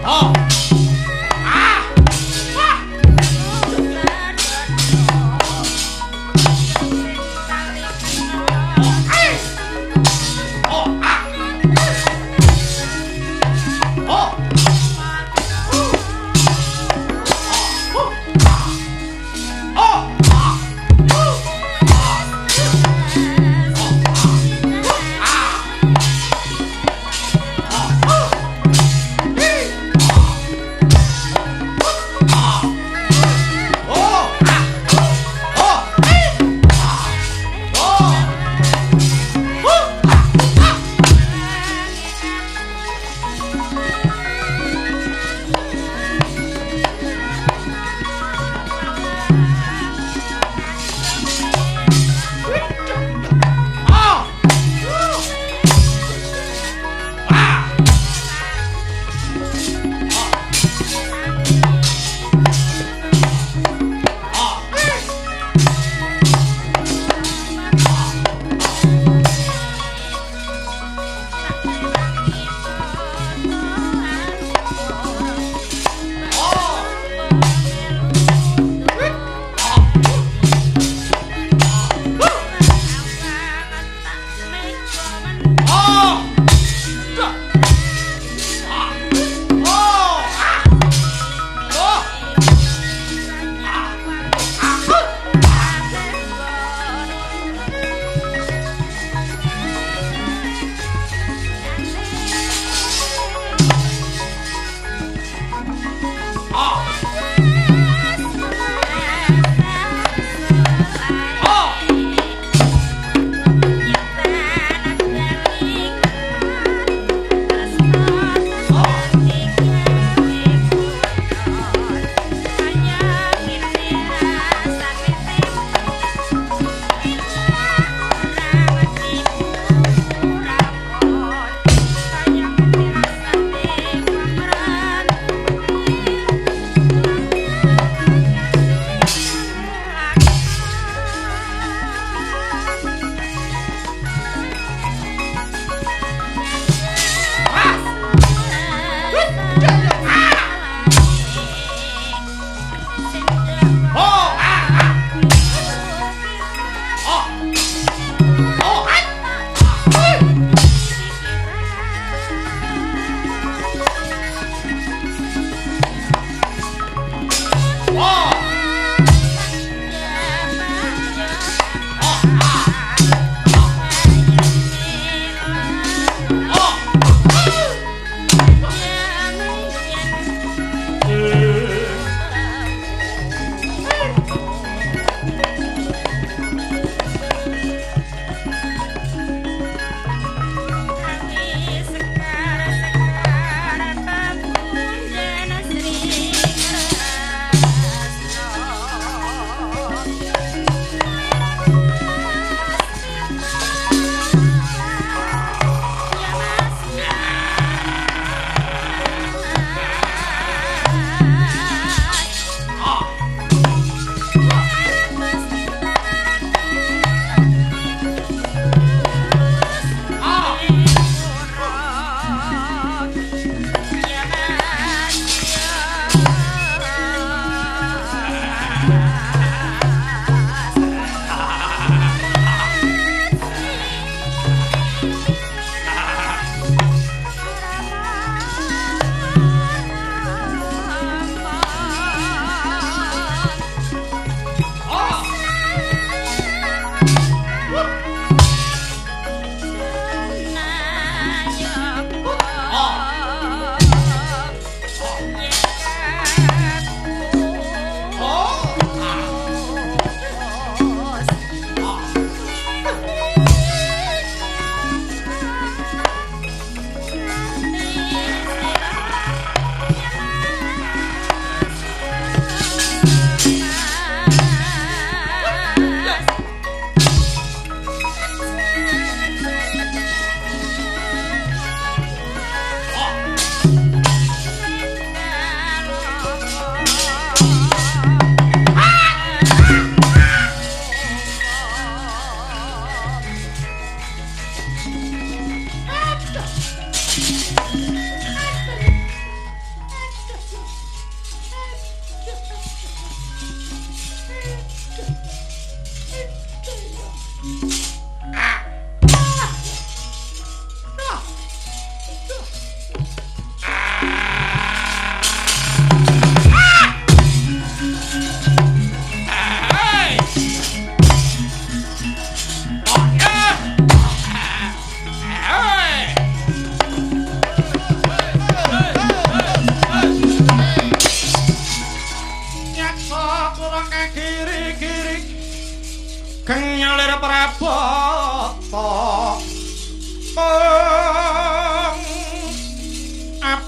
Oh. Ah. Ah. Oh, ah. Oh. Oh. Ah.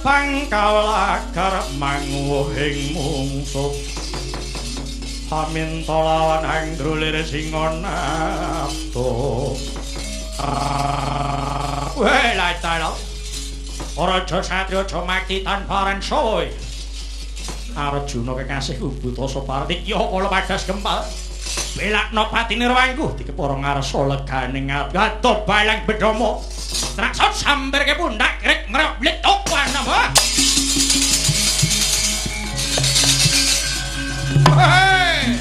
Tepang kawelagar manguwuhing mungsuh paminta lawan angdrulir singonabdo. Weh la Raja Satria Jamakti tanpa rensa woe. Arjuna kekasihku buta Soparti ya kala padas gempal. Belakno patine rwangku dikepara ngarsa legane ngato balang bedama. Traksot samberke pundak krek ngrok bletok wanama. Hei.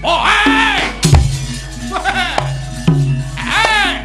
Oh, hey! Hey!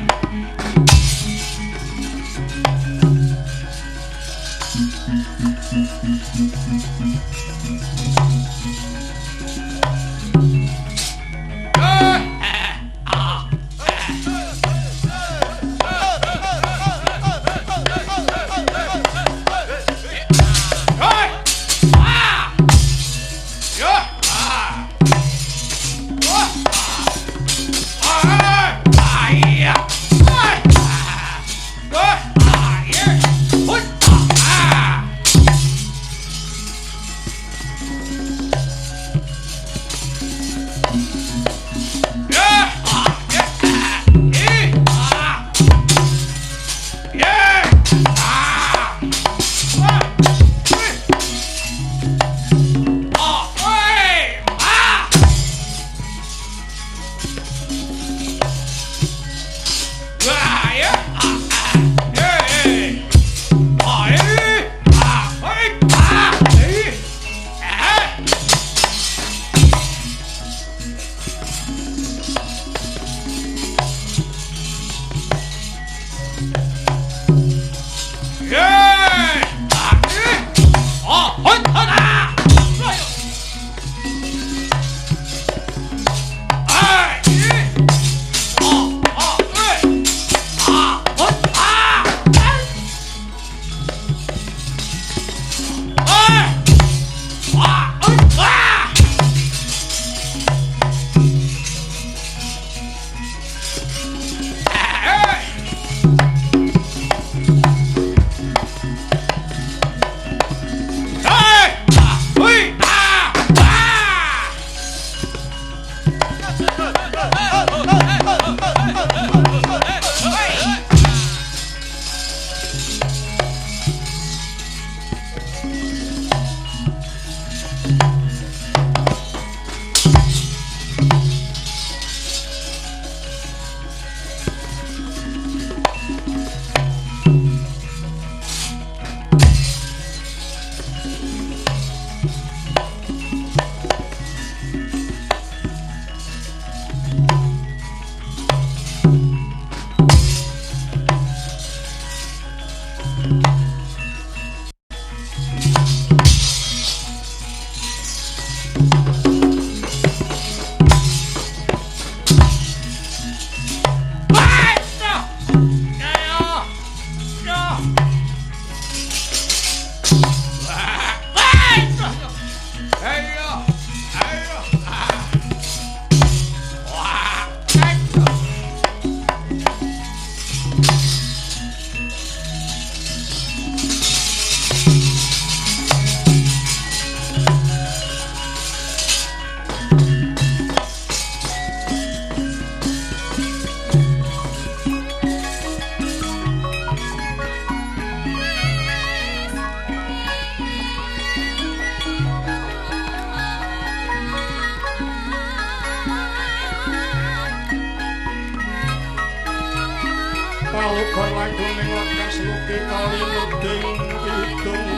Palugon langguning lekas luki kalinuding kidung.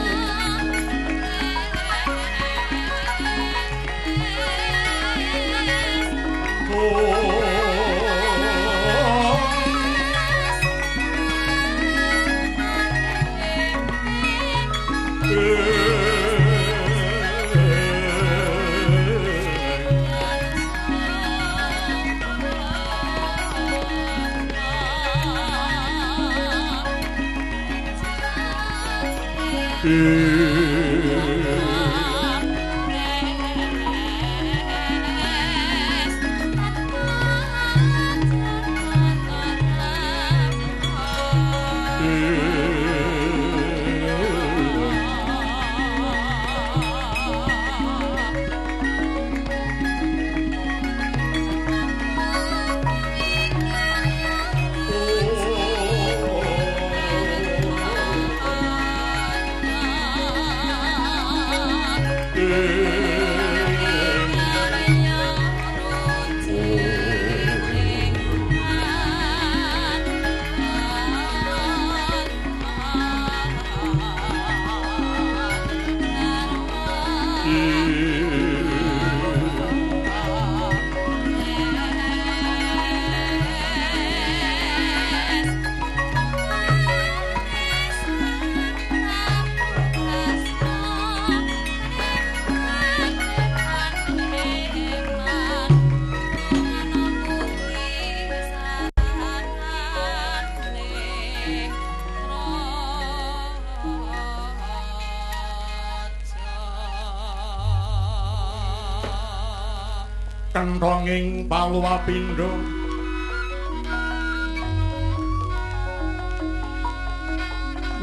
Kenthonging paluwapindha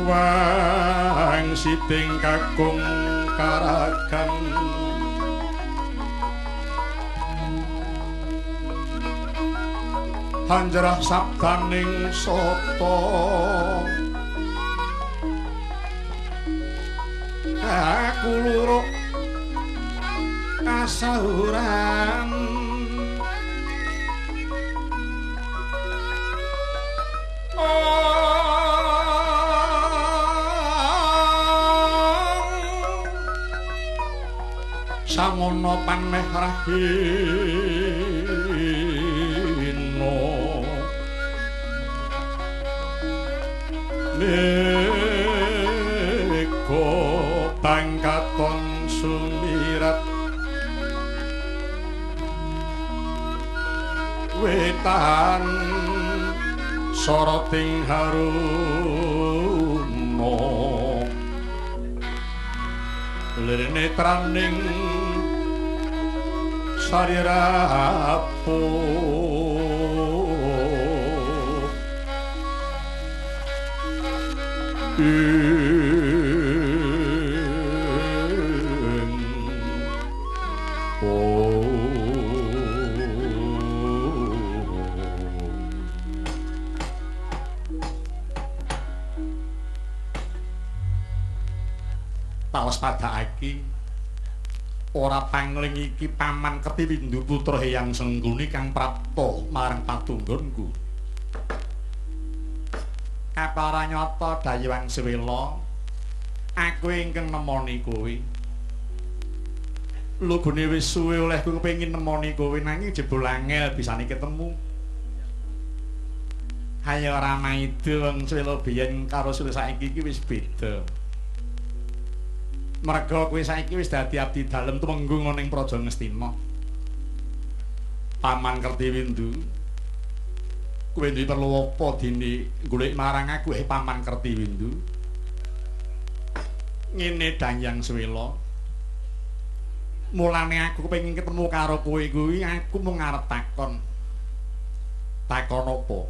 wang siting kakung karagan hanjrah sabdaning sata aku luruk kasahuran samono paneh rahina mega bangkaton sumirat wetan soroting haruna lirene traning sarirapu Tawas padhaake ora pangling iki paman Kertiwindu putra Hyang Sengkuni kang prapta marang patunggonku. Kapara nyata Dayang Sewela, aku ingkang nemoni kowe. Lugune wis suwe olehku kepengin nemoni kowe nanging jebul angel bisane ketemu. Hayo ora maido wong Sewela biyen karo suwe saiki iki wis beda. Merga kowe saiki wis dadi abdi dalem tumenggung ana ing Praja Ngastina. Paman Kertiwindu, kowe duwe perlu apa dene golek marang aku Paman Kertiwindu? Ngene Danyang Sewela. Mulane aku kepengin ketemu karo kowe kuwi aku mung arep takon. Takon apa?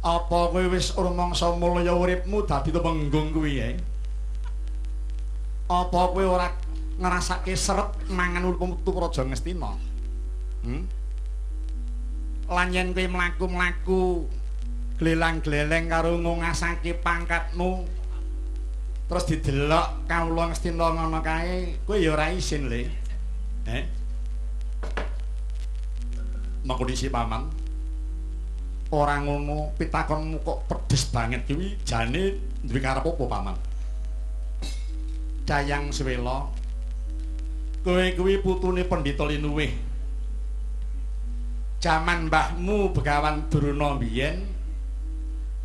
Apa kowe wis rumangsa mulya uripmu dadi tumenggung kuwi ya? Apa kowe ora ngrasake seret mangan uripmu Praja Ngastina? Lan yen kowe mlaku-mlaku glelang-gleleng karo ngungasake pangkatmu terus didelok kawula Ngastina ngono kae, kowe ya ora isin le. Mengko dhisik paman. Ora ngono, pitakonmu kok pedes banget kuwi jane duwe karep apa paman? Dayang Sewela, kowe kuwi putune Pendhita Linuwih. Jaman mbahmu Begawan Durna biyen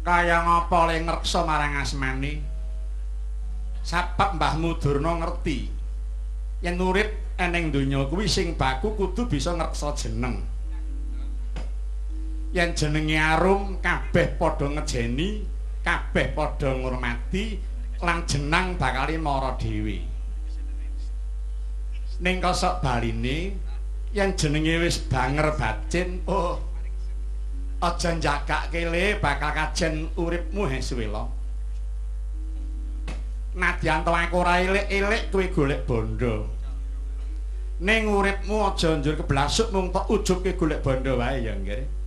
kaya ngapa le ngreksa marang asmane. Sabab mbahmu Durna ngerti yen urip eneng donya kuwi sing baku kudu bisa ngreksa jeneng. Yen jenenge arum kabeh padha ngejeni, kabeh padha ngurmati, lan jenang bakal mara dhewe. Ning kosok baline yen jenenge wis banger bacin, oh aja njagake le bakal kajen uripmu he Sewela. Nadyan to aku ora elik-elik kowe golek bondo. Ning uripmu aja njur keblasuk mung tok ujubke golek bondo wae ya nggih.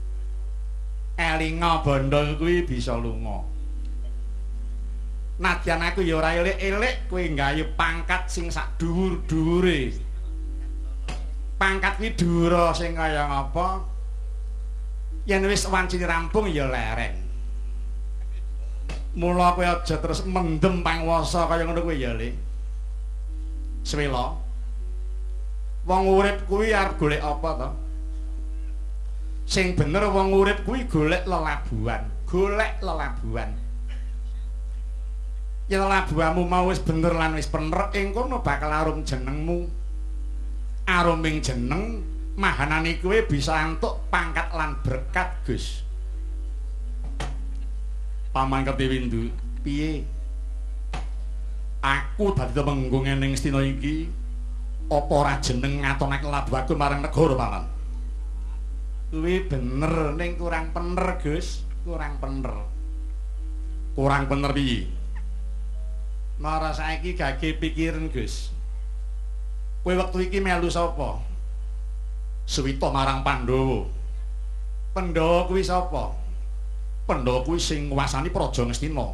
Elinga bondo kuwi bisa lunga. Nadyan aku ya ora elik-elik kowe nggayu pangkat sing sak dhuwur-dhuwure. Pangkat kuwi dhuwura sing kaya ngapa? Yen wis wancine rampung ya leren. Mula kowe aja terus mendem panguwasa kaya ngono kuwi ya Le. Sewela. Wong urip kuwi arep golek apa to? Sing bener wong urip kuwi golek lelabuhan, golek lelabuhan. Yen labuhanmu mau wis bener lan wis pener ing kono bakal arum jenengmu. Aruming jeneng mahanane kowe bisa antuk pangkat lan berkat, Gus. Paman Kertiwindu, piye? Aku dadi tumenggung ning Ngastina iki Apa ora jeneng ngatonake labuh aku marang negara, Paman? Kuwi bener ning kurang pener, Gus. Kurang pener. Kurang pener piye? Mara saiki gage pikiran, Gus. Kowe wektu iki melu sapa? Suwita marang Pandhawa. Pandhawa kuwi sapa? Pandhawa kuwi sing nguwasani Praja Ngastina.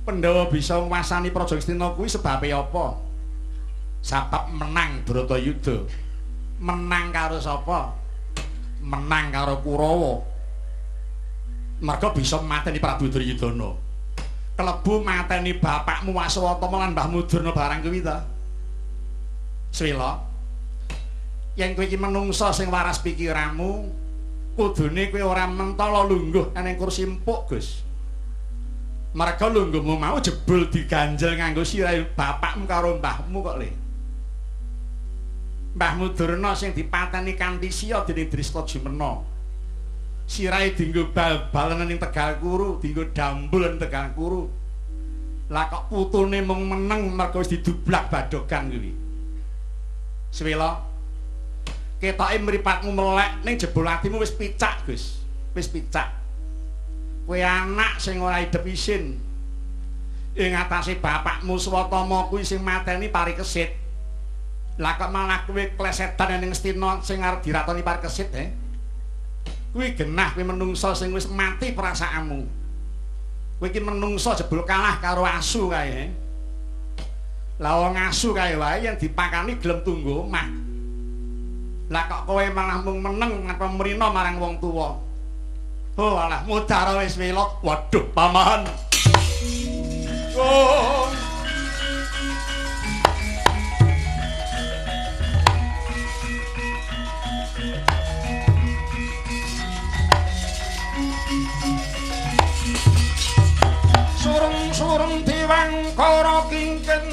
Pandhawa bisa nguwasani Praja Ngastina kuwi sebabe apa? Sabab menang Bratayuda. Menang karo sapa? Menang karo Kurawa. Merga bisa mateni Prabu Duryudana. Kelebu mateni bapakmu Aswatama lan mbahmu Durna barang kuwi ta. Swila. Yen kowe iki menungsa sing waras pikiranmu, kudune kowe ora mentala lungguh ning kursi empuk, Gus. Merga lungguhmu mau jebul diganjel nganggo sirahe bapakmu karo mbahmu kok, Le. Mbahmu Durna sing dipateni kanthi siya dening Drista Jumena. Sirahe dienggo bal-balan ning Tegal Kuru, dienggo dambul ning Tegal Kuru. Lah kok putune mung meneng merga wis didublak badogan kuwi. Swila, ketoke mripatmu melek ning jebul atimu wis picak, Gus. Wis picak. Kowe anak sing ora idep isin. Ing atase bapakmu Swatama kuwi sing mateni Parikesit. Lah kok malah kowe klesetan ning Ngastina sing arep diratoni Parikesit, he? Kuwi genah kowe menungsa sing wis mati perasaanmu. Kowe iki menungsa jebul kalah karo asu kae, he? Lah wong asu kae wae yen dipakani gelem tunggu omah. Lah kok kowe malah mung meneng ngapa mrina marang wong tuwa. Oh alah mudara wis welok. Waduh, Paman. Oh. Surung-surung diwangkara kingken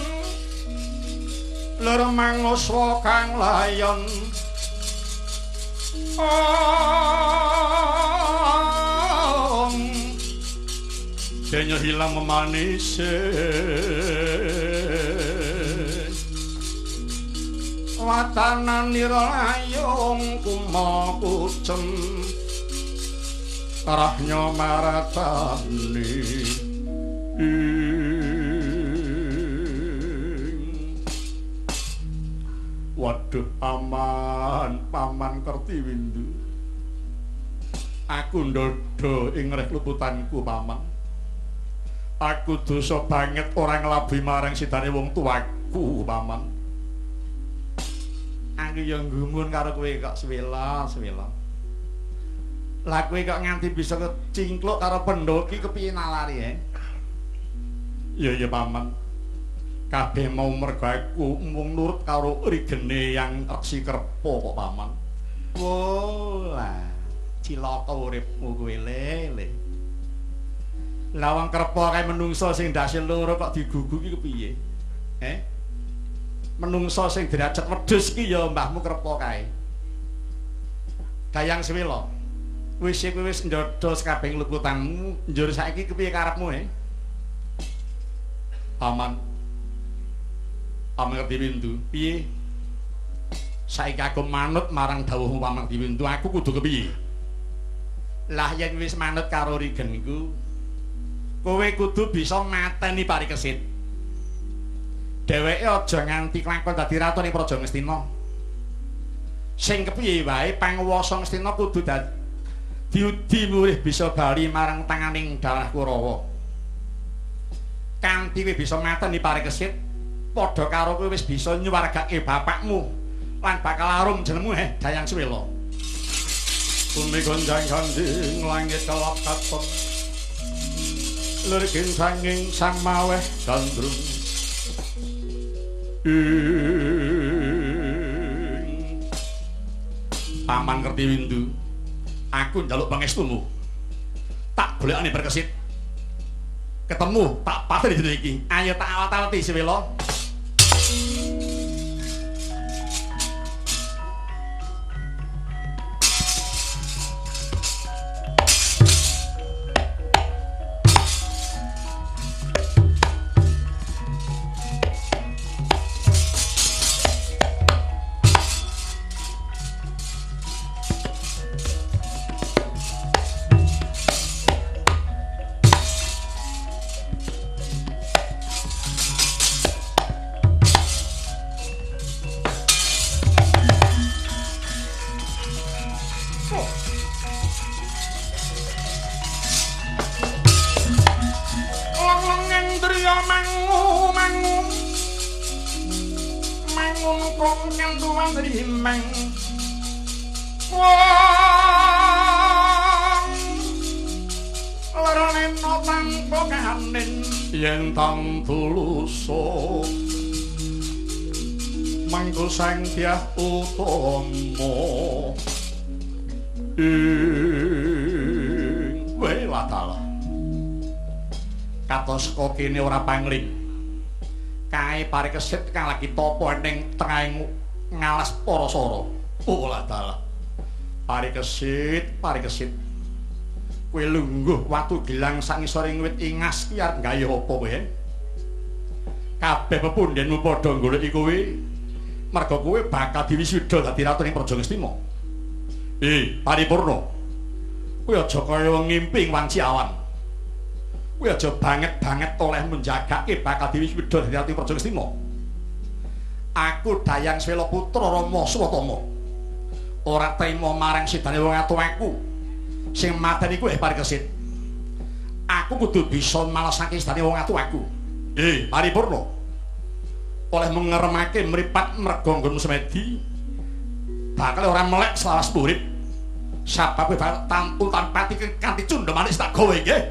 lir manguswa kang layon. Denya hilang memanise watanan nira layung kumakucem tarahnya maratani. Waduh, paman, paman Kertiwindu. Aku ndodho ing reh luputanku, paman. Aku dosa banget ora nglabuhi marang sidane wong tuaku, paman. Aku ya nggumun karo kowe kok Swila, Swila. Lah kowe kok nganti bisa kecingkluk karo Pandhawa iki kepiye nalari, he? Ya ya, paman. Kabeh mau mergo aku mung nurut karo rigene yang Reksi Kerpa kok, paman. Wo lah, cilaka uripmu kowe, Le, Le. Lah wong Kerpa kae menungsa sing ndase loro kok digugu iki kepiye? Eh? Menungsa sing derajat wedhus iki ya mbahmu Kerpa kae. Dayang Swila, wis kowe wis ndodho sakabeh luputanmu, njur saiki kepiye karepmu, he? Paman. Paman Kertiwindu, piye? Saiki aku manut marang dawuhmu Paman Kertiwindu, aku kudu kepiye? Lah yen wis manut karo rigenku, kowe kudu bisa mateni Parikesit. Dheweke aja nganti klakon dadi ratu ning Praja Ngastina. Sing kepiye wae panguwasa Ngastina kudu diudi murih bisa bali marang tanganing dalah Kurawa. Kanthi kowe bisa mateni Parikesit, padha karo kowe wis bisa nyuwargake bapakmu lan bakal arum jenengmu, he, Dayang Swila. Bumi gonjang-ganjing langit kelap katon lir ginsanging sang maweh gandrung. Paman Kertiwindu, aku njaluk pangestumu. Tak golekane Parikesit. Ketemu tak pateni dina iki. Ayo tak awat-awati Swila. Langkung kantuan rimeng wong larane tanpa kanin yen tang tuluso mangko sang Dyah Utama ing welatala katos kok kene ora pangling kae Parikesit kang lagi tapa ning tengahing ngalas Parasara. Oh dalah. Parikesit, Parikesit. Kowe lungguh watu gilang sak ngisoring wit ingas ki arep gawe apa kowe? Kabeh pepundhenmu padha goleki kowe. Merga kowe bakal diwisuda dadi ratu ning Praja Ngastina. Paripurna. Kowe aja kaya wong ngimpi ing wanci awan. Kowe aja banget-banget oleh menjagake bakal diwisuda dadi ratu Praja Ngastina. Aku Dayang Swela putra Rama Swatama. Ora trima marang sidane wong atuwaku. Sing mateni kuwi Parikesit. Aku kudu bisa malesake sidane wong atuwaku. Paripurna. Oleh mengeremake mripat merga nggonmu semedi bakal ora melek selawas urip. Sabab kowe bakal tampul tanpa kanthi cundha manis tak gawe nggih.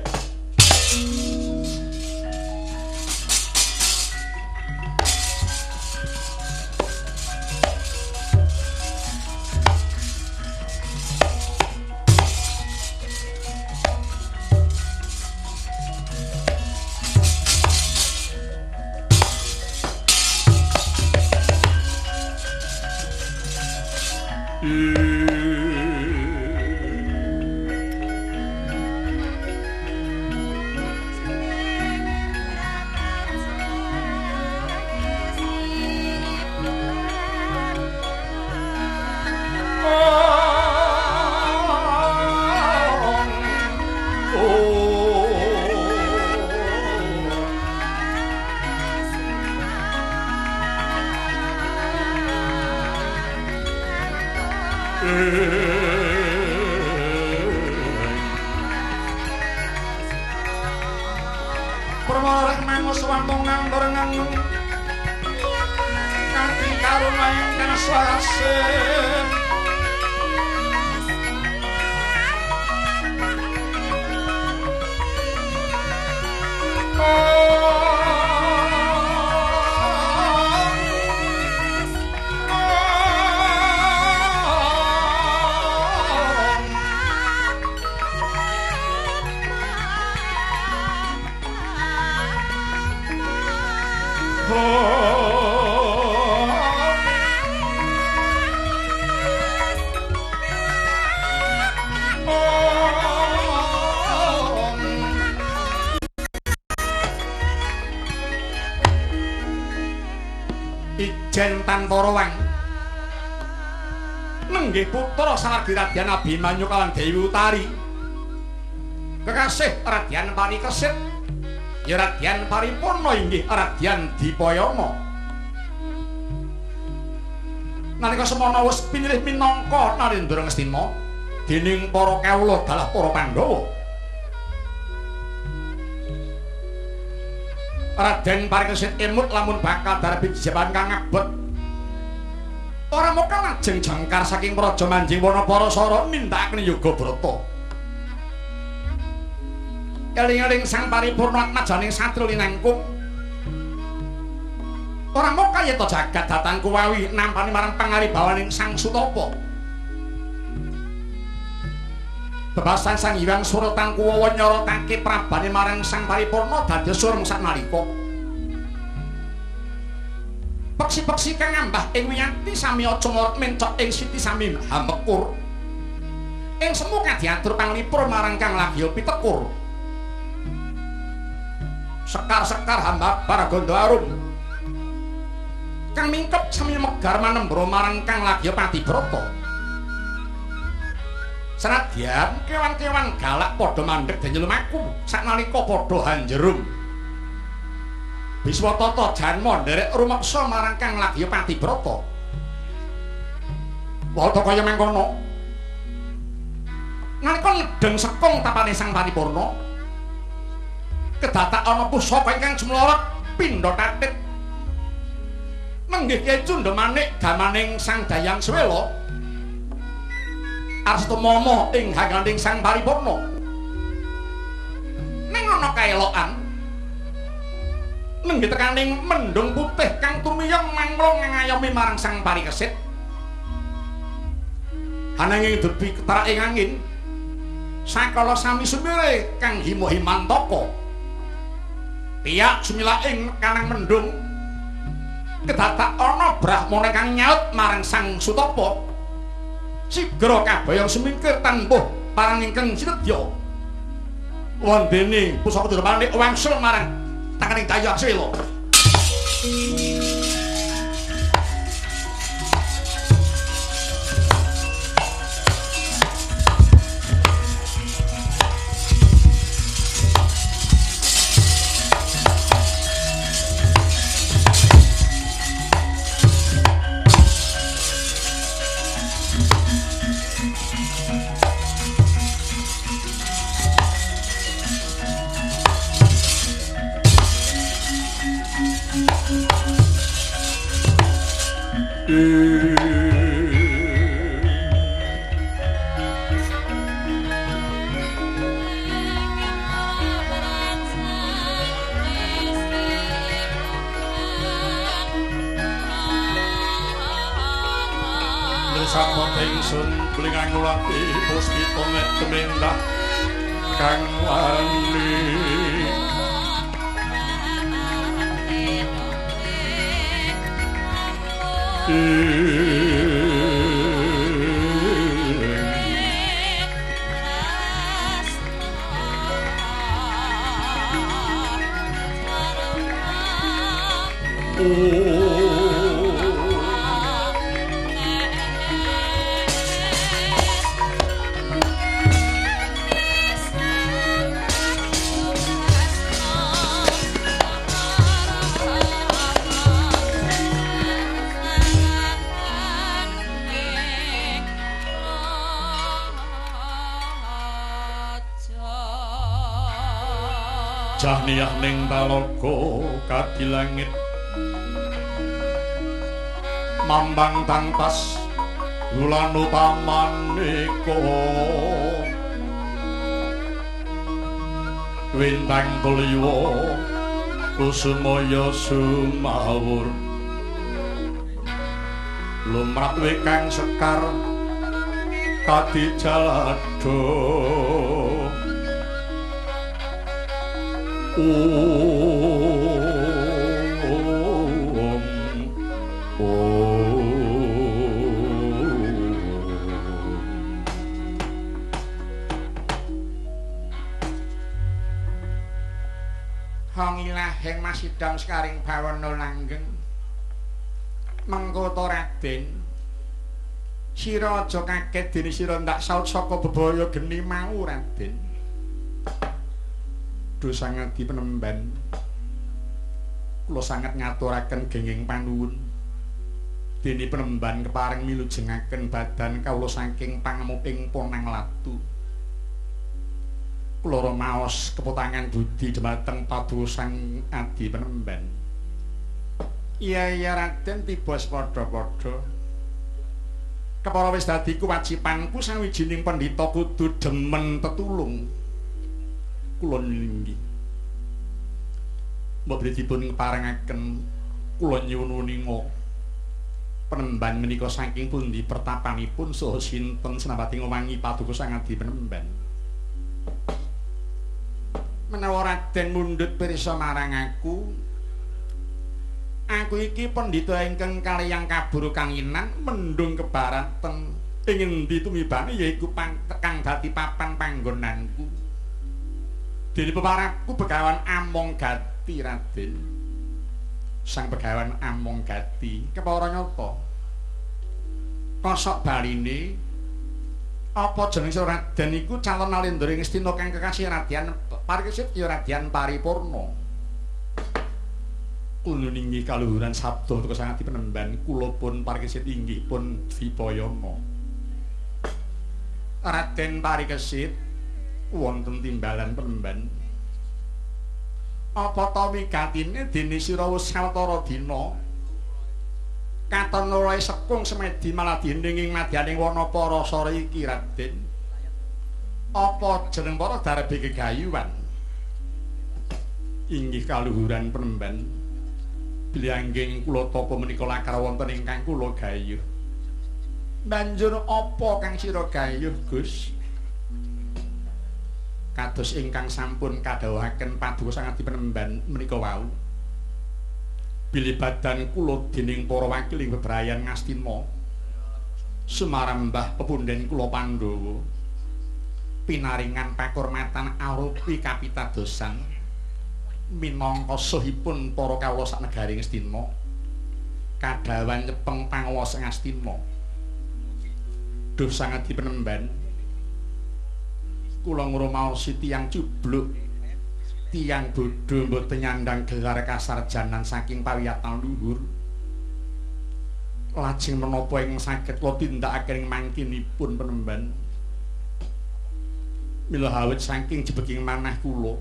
Ijen Tantara Wang nenggih putra sawargi Radyan Abimanyu kawan Dewi Utari kekasih Radyan Parikesit ya Radyan Paripurna inggih Radyan Dipayana. Nalika semana wis pinilih minangka Narendra Ngastina dening para kawula dalah para Pandhawa. Raden Parikesit emut lamun bakal darapi jeban kang abot. Ora mokal lajeng jangkar saking praja manjing wana Parasara nindakaken yoga brata. Eling-eling Sang Paripurna atmajaning satria linangkung. Ora mokal yeta jagat datang kuwawi nampani marang pangaribawaning Sang Sutapa. Bebasan Sang Hyang Suratan Kuwawa nyorotake prabane marang Sang Paripurna dadi sureng saknalika. Peksi-peksi kang ngambah ing wiyati sami aja ngorot mencok ing siti sami hamekur. Ing semu kadiatur panglipur marang kang lagi pitekur. Sekar-sekar hambabar gandha arum. Kang mingkep sami megar manembra marang kang lagi patibrata. Senadyan kewan-kewan galak padha mandheg denyul lumaku saknalika padha hanjerum. Biswatata janma nderek rumeksa marang kang lagi patibrata. Wata kaya mangkono. Nalika nedheng sekung tapane Sang Paripurna, kedatak ana pusaka ingkang jumlorot pindha tatit. Nenggih Kyai Cundhamanik gamaning Sang Dayang Swela arsta momo ing hangganing Sang Paripurna. Ning ana kaelokan nenggih tekaning mendung putih kang tumiyeng manglung ngayomi marang Sang Parikesit. Ananging debi ketaraking angin sakala sami sumire kang hima-himantaka. Piyak sumilaking kanang mendung kedadak ana brahmana kang nyaut marang Sang Sutapa. Sigra kabayang sumingkir tanpa parang ingkang sinedya. Wondene pusaka Durmanik wangsul marang tanganing Dayang Swela. Ingsun blingang ngulati puspita nek tumindak kang wani. Jahniyah ning talaga kadilangit mambang tangtas wulan utamaneka wintang tuliwa kusumaya sumawur lumrah wekang sekar kadijalada. Om Om Hongilaheng masidam sekaring bawana langgeng mengko to Raden sira aja kaget dene sira ndak saut saka bebaya geni mau Raden. Duh sanget dipenemban kula sanget ngaturaken genging panuwun dene penemban kepareng milujengaken badan kawula saking pangemuping Ponang Latu. Kula rumaos keputangan budi dhumateng paduka Sang Adi Penemban. Iya iya Raden tiba padha-padha. Kepara wis dadi kewajibanku sawijining pendhita kudu demen tetulung. Kula ninggi mbok bilih dipun keparengaken kula nyuwun wuninga penemban menika saking pundi pertapanipun saha sinten senapati ngwangi paduka Sang Adi Penemban. Menawa Raden mundhut pirsa marang aku, aku iki pendhita ingkang kaliyang kabur kanginan mendung kebaratan ing endi tumibane yaiku kang dadi papan panggonanku. Dene peparakku Begawan Among Gati Raden. Sang Begawan Among Gati kepara nyata. Kosok baline apa jeneng sira Raden iku calon nalendra ing Ngastina kang kekasih Radyan Parikesit ya Radyan Paripurna. Kula ninggi kaluhuran sabda teka Sang Adi Penemban kula pun Parikesit inggih pun Dipayana. Raden Parikesit wonten timbalan penemban. Apa ta wigatine dene sira wis sawetara dina Katon oleh sekung semedi maladining ing madyaning wana Parasara iki Raden. Apa jeneng para darbe gegayuhan? Inggih kaluhuran penemban. Bilih angging kula tapa menika lakar wonten ingkang kula gayuh. Banjur apa kang sira gayuh, Gus? Kados ingkang sampun kadhawuhaken paduka sang adi penemban menika wau. Bilih badan kula dening para wakil ing bebrayan Ngastina sumarambah pepunden kula Pandhawa pinaringan pakurmatan arupi kapitadosan minangka sohipun para kawula sak negari Ngastina kadhawan nyepeng panguwasa Ngastina. Duh sang adi penemban, kula ngrumaosi tiyang cubluk, tiyang bodho mboten nyandang gelar kasarjanan saking pawiyatan luhur. Lajeng menapa ingkang saged kula tindakaken ing mangkinipun penemban? Mila awit saking jebeking manah kula,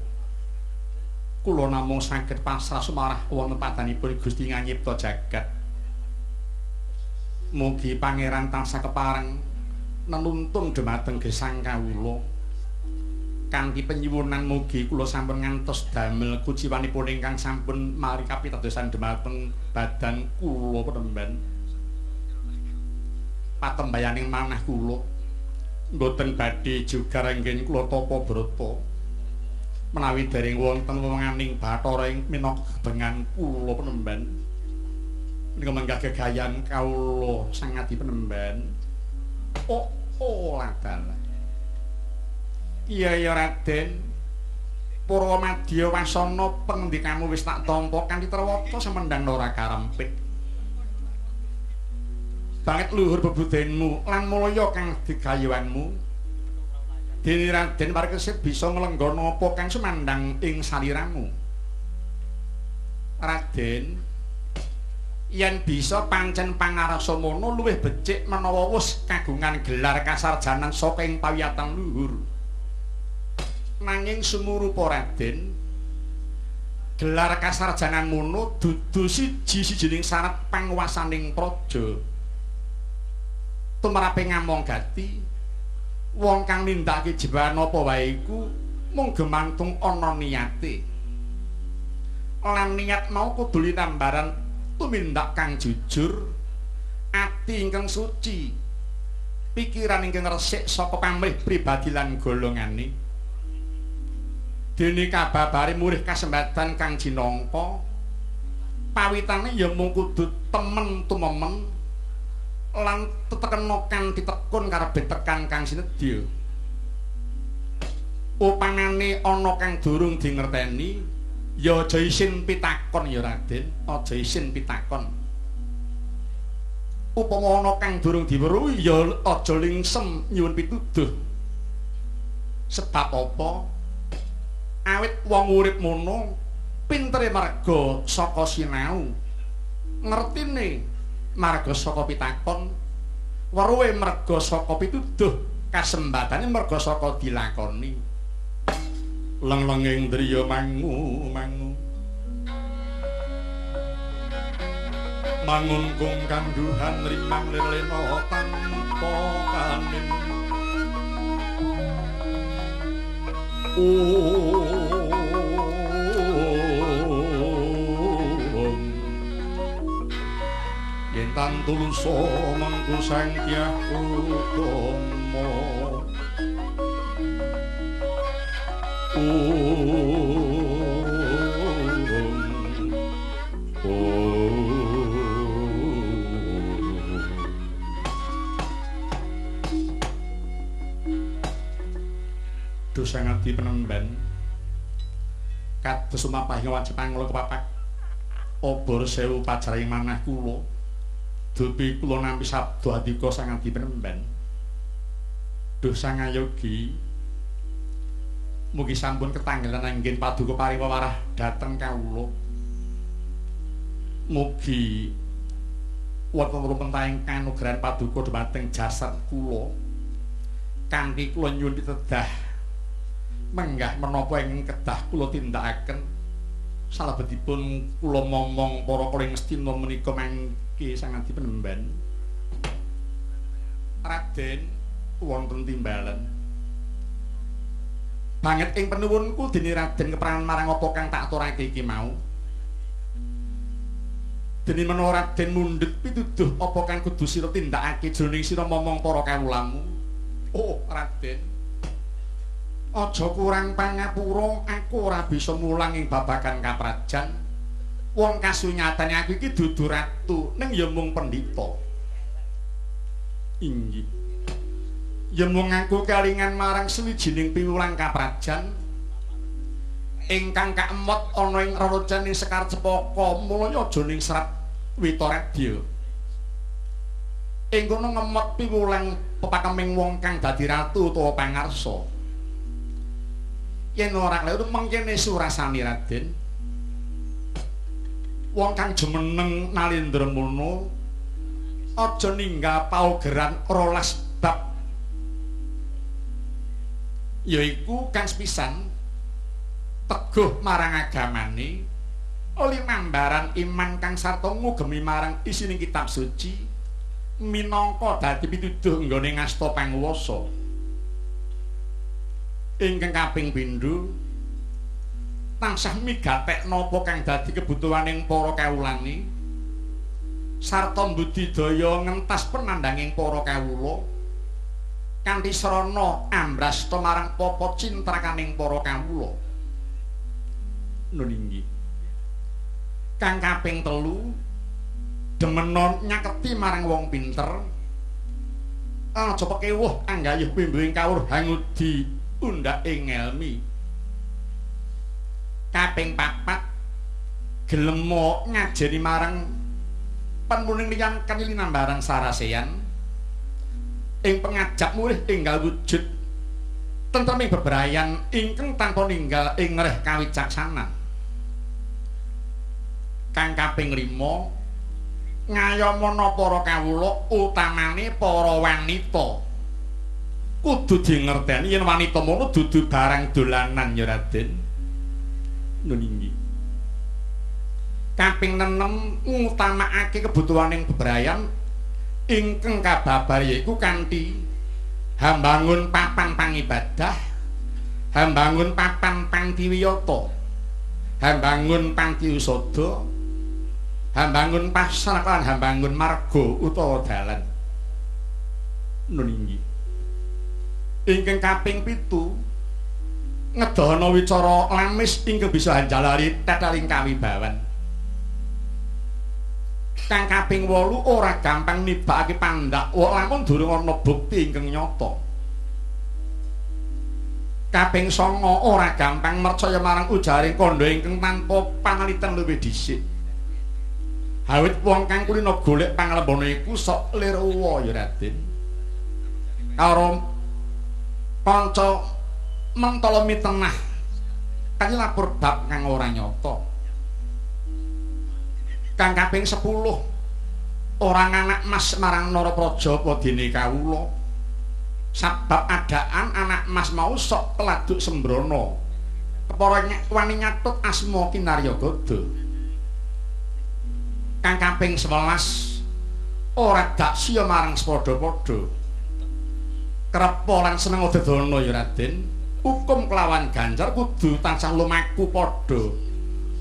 kula namung saged pasrah sumarah wonten padanipun Gusti Nganyipta jagat. Mugi pangeran tansah kepareng nenuntun dhumateng gesang kawula. Kanthi penyuwunan mugi kula sampun ngantos damel kuciwanipun ingkang sampun mari kapitadosan dhumateng badan kula penemban. Patembayaning manah kula mboten badhe jugar anggen kula tapa brata menawi dereng wonten wewenganing bathara ing minangka gebengan kula penemban. Menika menggah gegayan kawula sang adi penemban. Oh, oh ladalah. Iya ya Raden, Purwamadya wasana pengendikamu wis tak tampa kanthi terwata semendang ora karempit. Banget luhur bebudenmu lan mulya kang digayuhanmu. Dene Raden Parikesit bisa nglenggana apa kang sumandhang ing saliramu. Raden, yen bisa pancen pangarsa mono luwih becik menawa wis kagungan gelar kasarjanan saka ing pawiyatan luhur. Nanging sumurupa Raden, gelar kasarjanan mono dudu siji-sijining syarat panguwasaning praja. Tumrape ngamong gati, wong kang nindakake jebahan apa wae iku mung gemantung ana niate. Lan niat mau kudu linambaran tumindak kang jujur, ati ingkang suci, pikiran ingkang resik saka pamrih pribadi lan golongane. Dene kababare murih kasembatan kang jinangka, pawitane ya mung kudu temen tumemen lan tetekena kanthi tekun karebet tekan kang sinedya. Upamane ana kang durung dingerteni, ya aja isin pitakon ya Raden, aja isin pitakon. Upama ana kang durung diweruhi ya aja lingsem nyuwun pituduh. Sebab apa? Awit wong urip mono pintere marga saka sinau, ngertine marga saka pitakon, weruhe marga saka pituduh, kasembatane marga saka dilakoni. Leng-lenging driya mangu mangu mangun kung kandhuhan rimang lelena tanpa kanin. Yen tan tulusa mengku Sang Hyang Utama. Duh sang adi penemban, kados sumapah ing wajib panglo kepapak obor sewu pajaraing manah kula. Dupi kula nampi sabda andika sang adi penemban. Duh sang ayogi, mugi sampun ketanggalan anggen paduka paring wewarah dhateng kawula. Mugi wonten rumentahing kanugrahan paduka dhumateng jasad kula kanthi kula nyuwun pitedah menggah menapa ingkang kedah kula tindakaken. Salebetipun kula momong para kala ing Ngastina menika Ki Sangadi Penemban. Raden wonten timbalan. Banget ing penuwunku dene Raden keperangan marang apa kang tak aturake iki mau. Dene menawa Raden mundhut pituduh apa kang kudu sira tindakake jroning sira momong para kawulamu. Oh, Raden. Aja kurang pangapura, aku ora bisa mulang ing babagan kaprajan. Wong kasunyatane aku iki dudu ratu, ning ya mung pendhita. Inggih. Ya mung aku kelingan marang sawijining piwulang kaprajan ingkang kaemot ana ing rerocane Sekar Cepaka, mulya aja ning serat Witaradya. Ing kono ngemot piwulang pepakeming wong kang dadi ratu utawa pangarsa. Yen ora kleru mengkene surasane Raden. Wong kang jumeneng Nalendra mono aja ninggal paugeran 12 bab. Yaiku kang sepisan teguh marang agamane, limambaran iman kang sarta ngugemi marang isining kitab suci minangka dadi pituduh nggone ngasta panguwasa. Ingkang kaping pindho tansah migatekna apa kang dadi kebutuhaning para kawulane sarta mbudidaya ngentas penandhanging para kawula kanthi srana ambrasta marang papa cintrakaning para kawula. Nun inggih. Kang kaping telu demenon nyaketi marang wong pinter, aja pekewuh anggayuh pimbuhing kawruh hangudi undhake ngelmi. Kaping papat gelemo ngajeni marang penuning liyan kanthi linambaran saraseyan ing pengajap murih enggal wujud tentreming bebrayan ingkang tanpa ninggal ing ngreh kawicaksanan. Kang kaping 5 ngayomana para kawula utamane para wanita. Kudu dingerteni yen wanita mono dudu barang dolanan ya Raden. Nun inggih. Kaping 6 ngutamakake kebutuhaning bebrayan ingkang kababar yaiku kanthi hambangun papan pangibadah, hambangun papan pangtiwiyata, hambangun pangtiusada, hambangun pasar lan hambangun marga utawa dalan. Nun inggih. Ingkang kaping 7 ngedana wicara lamis ingkang bisa hanjalari teteling kawibawan. Kang kaping 8 ora gampang nibakake pandak lamun durung ana bukti ingkang nyata. Kaping 9 ora gampang mercaya marang ujaring kandha ingkang tanpa panaliten luwih dhisik. Awit wong kang kulina golek panglembana iku sok lirwa ya Raden. Karo kanca mentala mitenah kanthi lapor bab kang ora nyata. Kang kaping 10 ora anak mas marang Narapraja apa dene kawula. Sabab adaan anak mas mau sok teladuk sembrono. Kepara wani nyatut asma Kinarya Gada. Kang kaping 11 ora daksya marang sepadha-padha. Krepa lan seneng dadana ya Raden. Hukum kelawan ganjar kudu tansah lumaku padha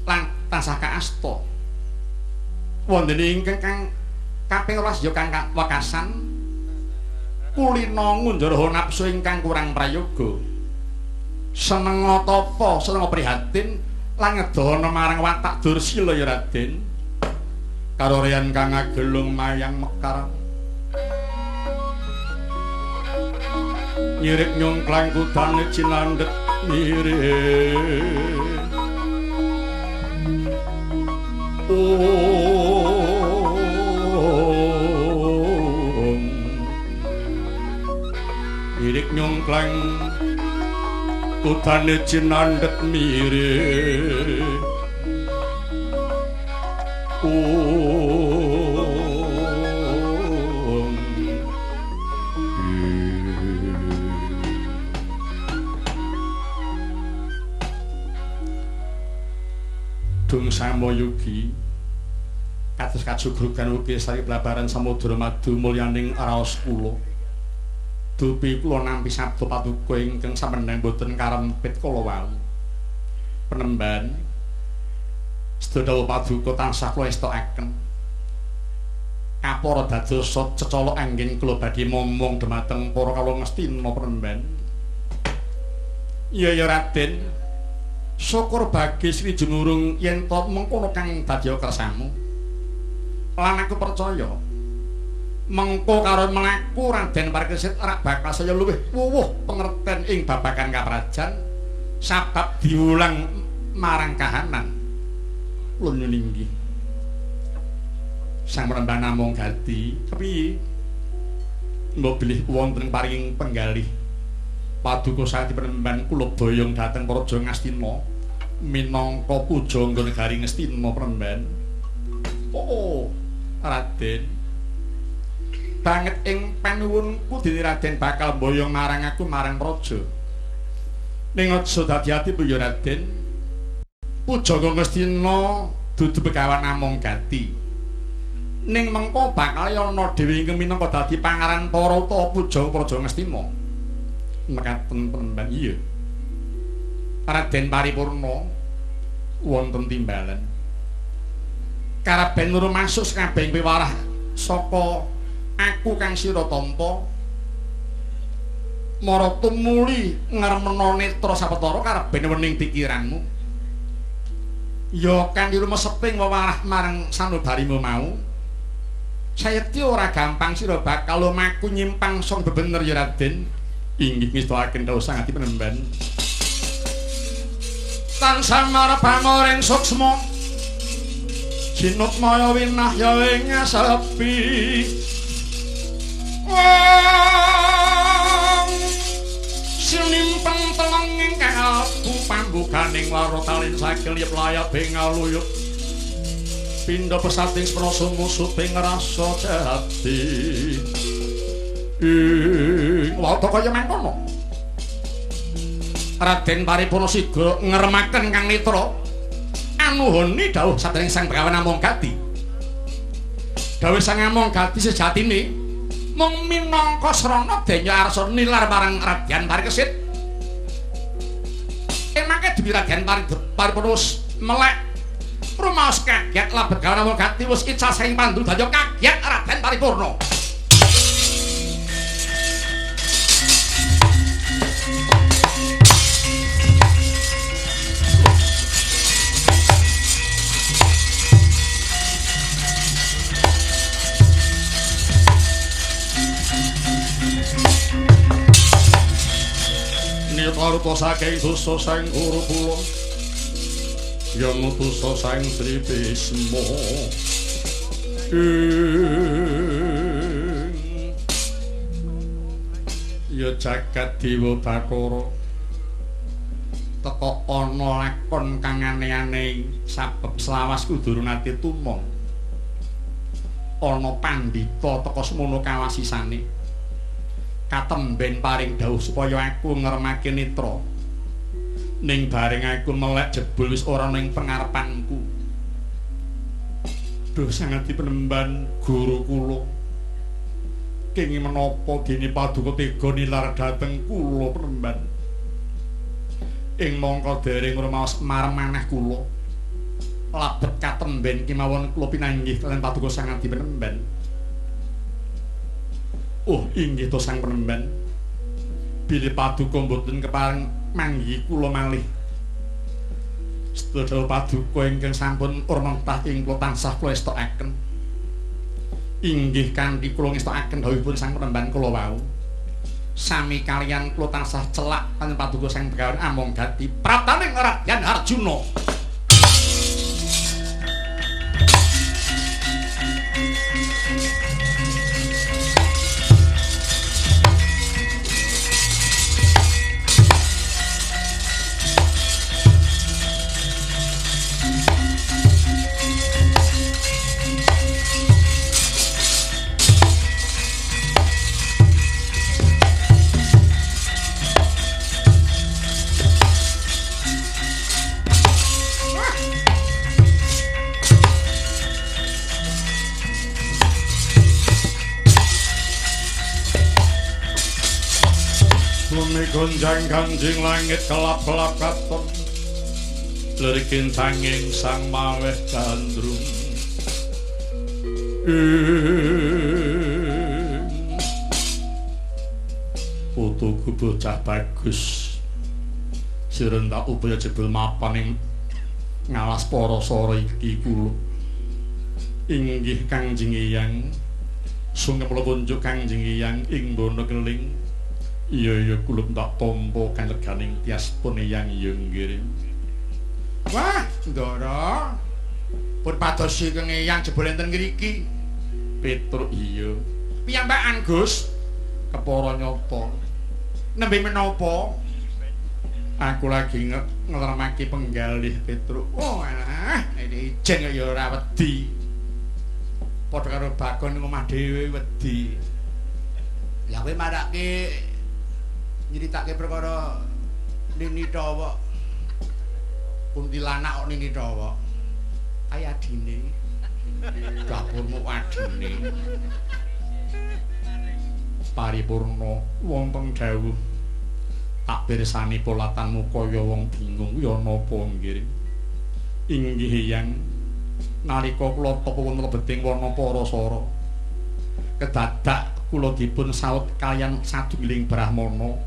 lan tansah kaasta. Wonten ingkang kang kaping 12 ya kang wekasan kulina ngunjaraha nafsu ingkang kurang prayoga. Seneng tapa, seneng prihatin lan ngedana marang watak dursila ya Raden. Karo reyan kang agelung mayang mekar. Nyirik nyongklang kudane cinandhet mirip. Om. Nyirik nyongklang kudane cinandhet mirip. Om. Dung Samayugi Kados kajugrugan ugi sari blabaran samudra madu mulyaning raos kula. Dupi kula nampi sabda paduka ingkang samendhang boten karempit kala wau. Penemban sedaya paduka tansah kula estokaken. Kapara dados cecolok anggen kula badhe momong dhumateng para kawula Ngastina penemban. Iya ya Raden. Syukur bagi Sri Jumurung yen to mengkono kang dadi kersamu. Lan aku percaya mengko karo mlaku Raden Parikesit rak bakal saya luwih wuwuh pengerten ing babagan kaprajan sabab diulang marang kahanan. Kula nyuwun inggih. Sang Penemban namung gati kepiye? Mbok bilih wonten paring penggalih paduka sati penemban kula boyong dhateng Praja Ngastina minangka pujangga negari Ngastina penemban. Oh, Raden. Banget ing panuwunku dene Raden bakal boyong marang aku marang praja. Ning aja dadi ati ya Raden. Pujangga Ngastina dudu begawan namung gati. Ning mengko bakal ana dhewe ingkang minangka dadi pangaran para utawa pujangga Praja Ngastina. Mekaten penemban iya. Raden Paripurna wonten timbalan. Karaben rumasuk sakabehing piwarah saka aku kang sira tampa. Mara tumuli ngremena netra sawetara karaben wening pikiranmu. Ya kanthi rumeseping wewarah marang sanubarimu mau. Sayekti ora gampang sira bakal lumaku nyimpang saka bebener ya Raden. Inggih ngestakaken dawuh sang ati penemban. Tansah marep pamoring suksma. Jinut maya winahya ing asepi. Wong sinimpen teleng ing kalbu pambukaning warotalin sakil yep layap ing aluyup. Pindha pesating sprasa musuping rasa jati. Wata kaya mangkono. Raden Paripurna siga ngremaken kang netra anuhuni dawuh sadèrèng Sang Begawan namung gati. Dawuh Sang namung gati sejatine mung minangka srana denya arsa nilar marang Radyan Parikesit. Emangke dewi Radyan Paripurna melek rumaos kaget lah Begawan namung gati wis ical saking pandu daya kaget Raden Paripurna. Nitarupa saking dosa sang guru kula ya ngutusa sang Sri Bisma ya jagat dewa Bathara teka ana lakon kang aneh-aneh sabab selawas kudu nate tumong ana pandhita teka semono kawasisane katemben paring dawuh supaya aku ngremake netra. Ning bareng aku melek jebul wis ora ning pengarepanku. Duh sangat dipenemban guru kula. Kenging menapa dene paduka tega nilar dhateng kula penemban. Ing mangka dereng rumaos marem manah kula. Labet katemben kemawon kula pinanggih kaliyan paduka sangat dipenemban. Oh inggih to Sang Penemban. Bilih paduka mboten kepareng manggihi kula malih. Sedaya paduka ingkang sampun urmentah ing kula tansah kula estokaken. Inggih kanthi kula ngestokaken dawuhipun Sang Penemban kula wau. Sami kaliyan kula tansah celak kaliyan paduka Sang Begawan among gati praptaning Radyan Arjuna. Gonjang-ganjing langit kelap-kelap katon lirikin sanging sang maweh gandrung. Putuku bocah bagus siren tak upaya jebul mapan ing ngalas Parasara iki kula. Inggih Kangjeng Eyang, sungkem kula kunjuk Kangjeng Eyang ing bono keling. Iya iya kula tak tampa kalerganing tias pun Eyang ya nggih. Wah, Ndara. Pun padosi keng Eyang jebul enten ngriki. Petruk iya. Piyambakan Gus, kepara nyata. Nembe menapa? Aku lagi ngleremake penggalih Petruk. Oh alah, nek ijen kok ya ora wedi. Padha karo Bagong ning omah dhewe wedi. Lah kowe marake nyritake perkara Nini Thowok. Kuntilanak kok Nini Thowok. Kae adine. Dapurmu adine. Paripurna wonten dawuh. Tak pirsani polatanmu kaya wong bingung ya napa nggih. Inggih Eyang, nalika kula tapa wonten lebeting wana Parasara, kedadak kula dipun saut kaliyan sadunggiling brahmana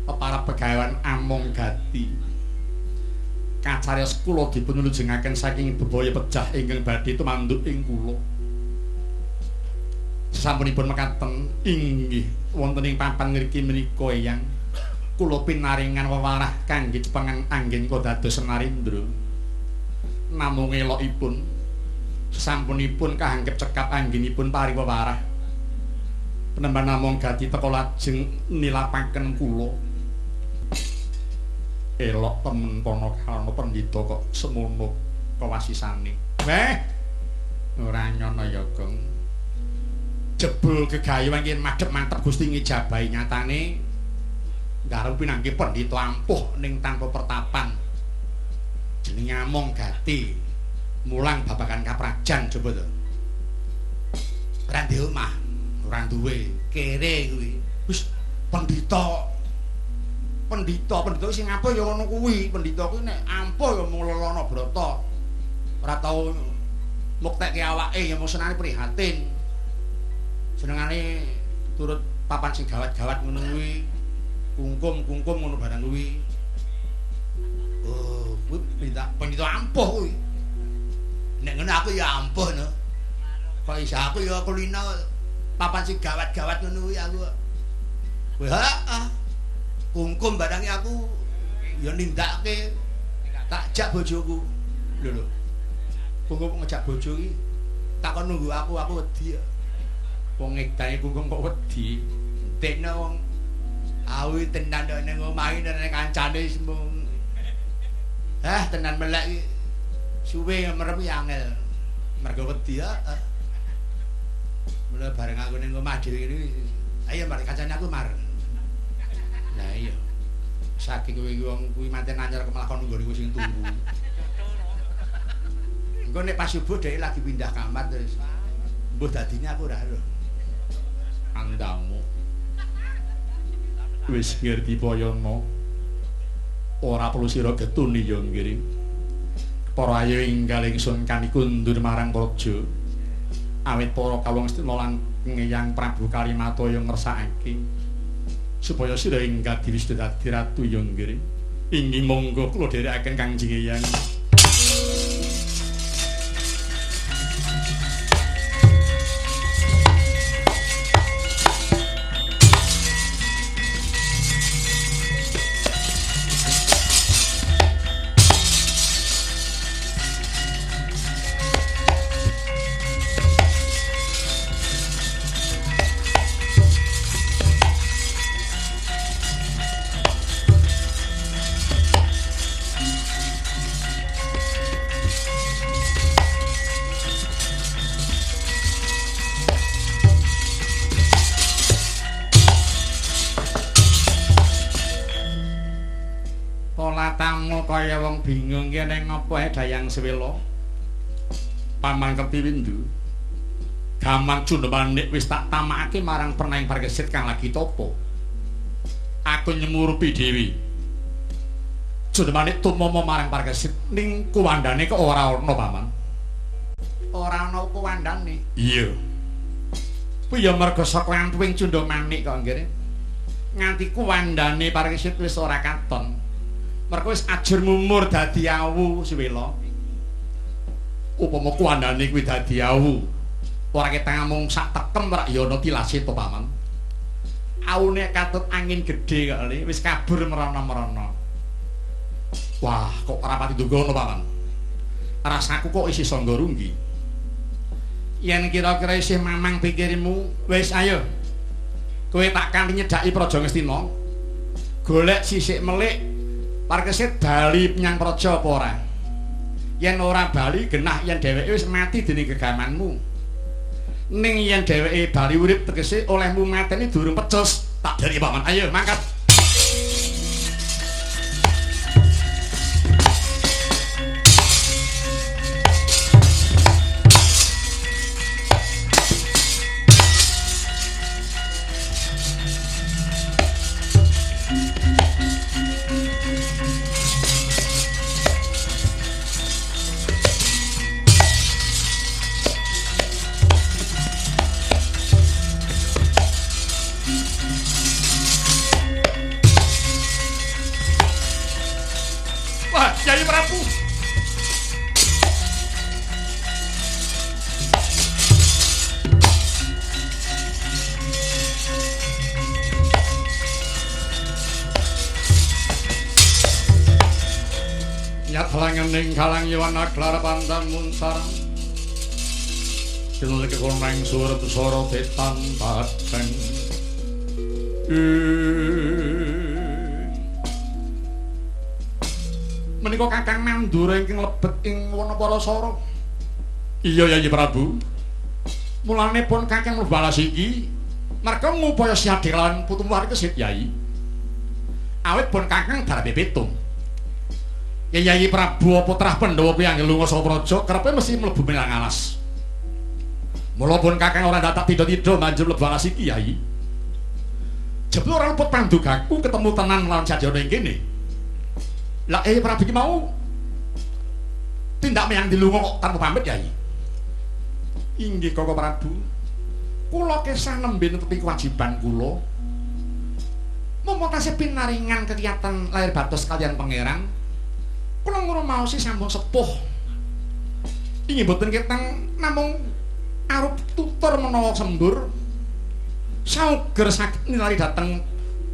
para begawan Among Gati. Kacariyos kula dipun lujengaken saking bebaya pejah ingkang badhe tumanduk ing kula. Sasampunipun mekaten inggih wonten ing papan ngriki menika Eyang, kula pinaringan wewarah kangge cepengan anggen kula dados Narendra. Namung elokipun sasampunipun kahanggep cekap anggenipun paring wewarah, penemban Among Gati teka lajeng nilapaken kula. Elok temen Panakawana pendhita kok semono kewasisane. Weh, ora nyono ya, Gong. Jebul gegayuhan yen madhep mantep Gusti ngijabahi nyatane garep pinanggih pendhita ampuh ning tanpa pertapan. Jenenge Among Gati. Mulang babagan kaprajan coba to. Ora ndek omah, ora duwe, kere kuwi. Wis pendhita. Pendhita sing ampuh ya ngono kuwi. Pendhita kuwi nek ampuh ya mung lelana brata. Ora tau muktekke awake ya mung senengane prihatin. Senengane turut papan sing gawat-gawat ngono kuwi. Kungkum-kungkum ngono barang kuwi. Oh, kuwi pendhita ampuh kuwi. Nek ngono aku ya ampuh no. Kok iso aku ya kulino papan sing gawat-gawat ngono kuwi aku. Kuwi heeh. Kungkum barange aku ya nindakake tak jak bojoku. Lho lho. Kungkum ngejak bojo iki takon nunggu aku, aku wedi. Wong ngedane kungkum kok wedi. Entekno wong awi tenan nek ning omah iki nek kancane mung ah tenan melek iki suwe merem ya angel. Mergo wedi ya. Mula bareng aku ning omah dhewe ngene ayo mari kancane aku mareng. Lah iya. Saking kowe iki wong kuwi manten anyar kok malah kon nggone sing turu. Engko nek pas subuh dhek lagi pindah kamar terus mbuh dadine aku ora roh. Andamu. Wis ngerti Payana. Ora perlu sira getuni ya nggih. Para ayu enggal ingsun kaniku ndur marang praja. Awit para kawong Astina lan Eyang Prabu Kalimata ya ngersakake supaya sira enggal diwisda dadi ratu ya nggih. Inggih monggo kula dherekaken Kangjeng Eyang. Kaya wong bingung ki ning apa ae Dayang Sewela. Paman Kerti Windu. Gaman Cundamanik wis tak tamakake marang Pernaing Parikesit kang lagi tapa. Aku nyemurupi dhewe. Cundamanik tumama marang Parikesit ning kuwandane kok ora ana, Paman. Ora ana kuwandane. Iya. Kuwi ya merga saka ampuhing Cundamanik kok nggih. Nganti kuwandane Parikesit wis ora katon. Merga wis ajur mumur dadi awu Suwela. Upama kuwandane kuwi dadi awu, ora ketang mung sak tekem rak ya ana tilase to, Paman. Awune katut angin gedhe kok le wis kabur merana-merana. Wah, kok ora pati duga ngono, Paman. Rasaku kok isih sangga runggi. Yen kira-kira isih mamang pikirmu, wis ayo. Kowe tak kanthi nyedhaki Praja Ngastina. Golek sisik melik Parikesit bali menyang praja apa ora? Yen ora bali genah yen dheweke wis mati dening gegamanmu. Ning yen dheweke bali urip tegese olehmu mateni durung pecus. Tak dari Paman. Ayo mangkat. Ning kalang yowana klara pantan munsaran tinulike koneng surep sora tetan pateng. Menika Kakang Mandura ingkang lebet ing wana Parasara. Iya Yayi Prabu. Mulane pun Kakang mlebu alas iki merga ngupaya siade lawan putumu Parikesit Yayi. Awit pun Kakang darape pitung. Yayi Prabu apa trah Pandhawa kuwi anggere lunga saka praja kerepe mesti mlebu menyang alas. Mula pun Kakang ora datak tidha-tidha banjur mlebu alas iki Yayi. Jebul ora luput pandugaku ketemu tenan lawan Sadyana ing kene. Lah Prabu iki mau tindak menyang dilunga kok tanpa pamit Yayi. Inggih Koko Prabu. Kula kesah nembe netepi kewajiban kula. Mumpung tasih pinaringan kekiyatan lahir batos kaliyan pangeran. Kula ngrumaosi sampun sepuh. Inggih mboten ketang namung arup tutur menawa sembur. Sauger saged nilari dhateng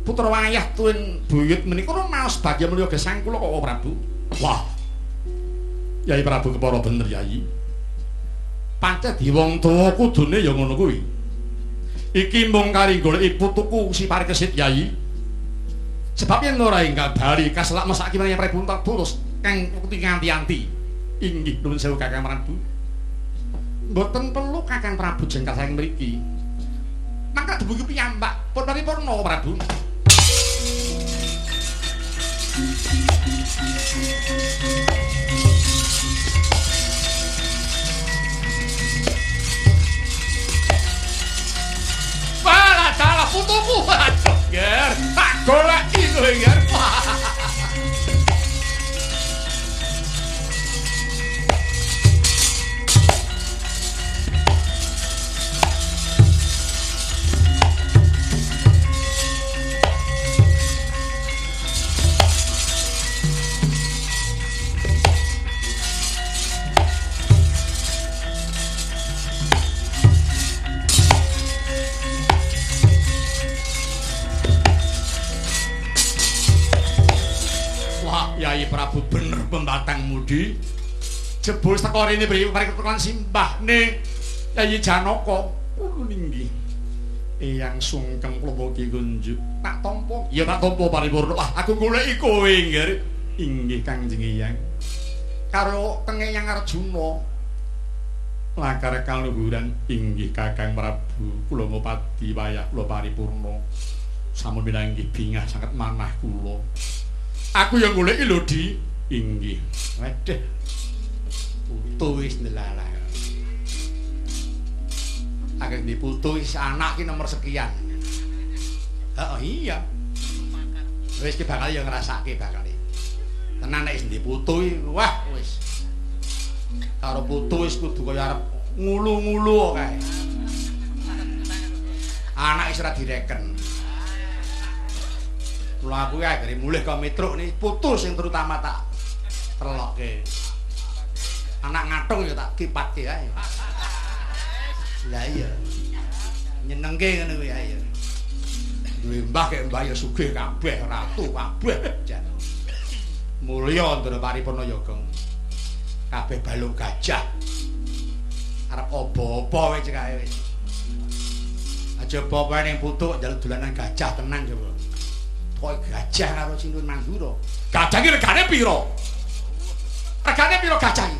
putra wayah tuwin buyut menika rumaos bagya mulya gesang kula Koko Prabu. Wah. Yai Prabu kepara bener Yai. Pancen di wong tuwa kudune ya ngono kuwi. Iki mung kari goleki putuku si Parikesit Yai. Sebab yen ora enggal bali kaselak mesake menyang Prabu terus kang nganti-anti. Inggih nuwun sewu Kakang Prabu. Mboten perlu Kakang Prabu jengkal saking mriki. Mangka dumugi piyambak pun paripurna Prabu. Walah dalah putuku. Aduh, Ger, tak goleki kowe, Ger. Yai Prabu bener pembatang mudi. Jebul saka rene mriku pariketukan simbahne Yai Janaka. Kulo ninggih. Eyang sungkem kula mugi kunjuk. Tak tampa. Iya tak tampa paripurna. Wah, aku goleki kowe, Nggih. Inggih Kangjeng Eyang. Karo teng Eyang Arjuna. Lakar kaluhuran inggih Kakang Prabu. Kula ngopadi wayah kula paripurna. Sampun pinanggih bingah sanget manah kula. Aku yang goleki lho, Di. Inggih. Waduh. Putu wis ndelalah. Akeh di putu wis anak ki nomor sekian. Heeh, iya. Wis ki bakal ya ngrasake bakal. Tenan nek wis ndek putu iki, wah wis. Karo putu wis kudu kaya arep ngulu-ngulu kae. Anak wis ora direken. Mula aku ki anggere mulih ka Mitruk ni putu sing terutama tak telokke. Anak ngatung ya tak kipatke ae. Lah iya. Nyenengke ngono kuwi ae. Duwe mbah kek mbah ya sugih kabeh, ratu kabeh jan. Mulya Ndara Paripurna ya, Gong. Kabeh balung gajah. Arep apa-apa wis kae wis. Aja apa-apa ning putu njaluk dolanan gajah tenan coba. Kok gajah karo Sinuwun Mandura. Gajah iki regane pira? Regane pira gajah iki?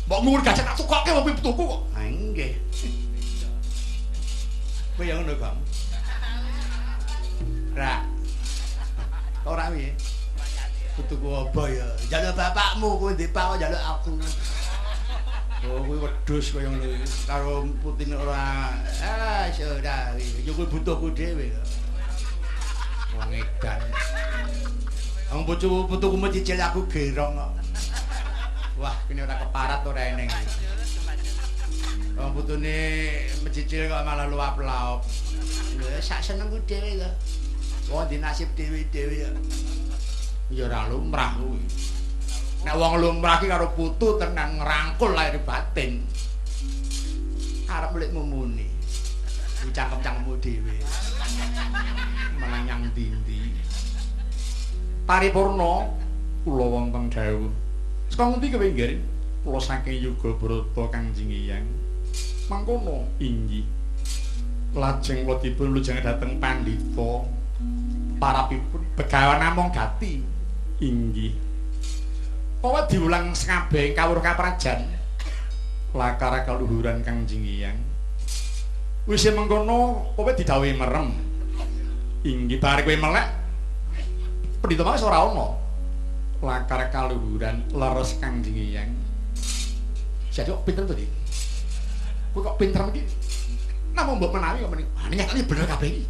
Mbok nguwur gajah tak tukokke wong putuku kok. Ha nggih. Kowe ya ngono, Bang. Ra. Kok ora piye? Putuku apa ya? Njaluk bapakmu kowe ndek pak njaluk aku. Oh, kuwi wedhus kaya ngono iki. Karo putine ora. Ah, ora. Ya kuwi butuhku dhewe. Wong edan. Wong bojoku putuku mencicil aku gerong kok. Wah, kene ora keparat ora eneng. Wong putune mencicil kok malah luap-laup. Lha sak senengku dhewe lho. Wong dinasib dhewe-dhewe ya. Ya ora lumrah kuwi. Nek wong lumrah ki karo putu tenan ngrangkul lahir batin. Arep mlik mumuni. Cangkem-cangkemmu dhewe. Malah nyang ndi-ndi. Paripurna kula wonten dawuh. Saka ngendi kowe, Nggir? Kula saking Yuga Brata Kangjeng Hyang. Mangkono inggih. Lajeng kula dipun lujeng dhateng pandhita parapipun Begawan namung gati. Inggih. Kowe diulang sakabehing kawruh kaprajan lakar kaluhuran Kangjeng Hyang. Wis mengkono kowe didhawuhi merem. Inggih bare kowe melek pendhita wis ora ana. Lakar kaluhuran leres Kangjeng Hyang. Jadi kok pinter to, Dik? Kowe kok pinter iki? Namung mbok menawi kok meni. Ah nyatane bener kabeh iki.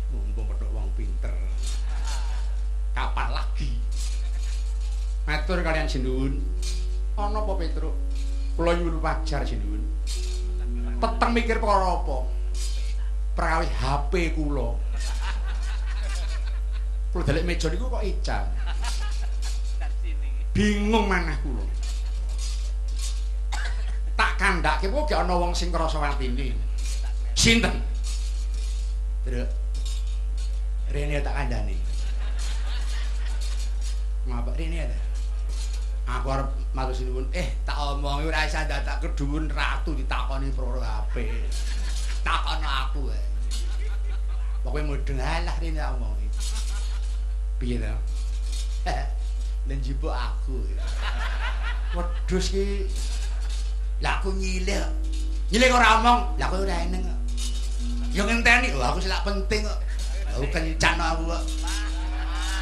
Mumpung petuk wong pinter. Kapan lagi? Matur kalian sinuwun. Ana apa Petruk? Kula nyuwun wajar sinuwun. Peteng mikir perkara apa? Perkawis HP kula. Kula delek meja niku kok ical. Bingung manah kula. Tak kandhake kok gak ana wong sing krasa watine. Sinten? Truk. Rene tak kandhani. Ngapa rene ta? Aku arep matur sinuwun, tak omongi ora isa dadak kedhuwun ratu ditakoni perkara HP. Takono aku ae. Pokoke mudeng alah rene tak omongi. Piye ta? Lha njipuk aku. Wedhus ki lah aku nyilih. Nyilih ora omong, lah kowe ora eneng kok. Ya ngenteni, oh aku selak penting kok. Aku kencan aku kok.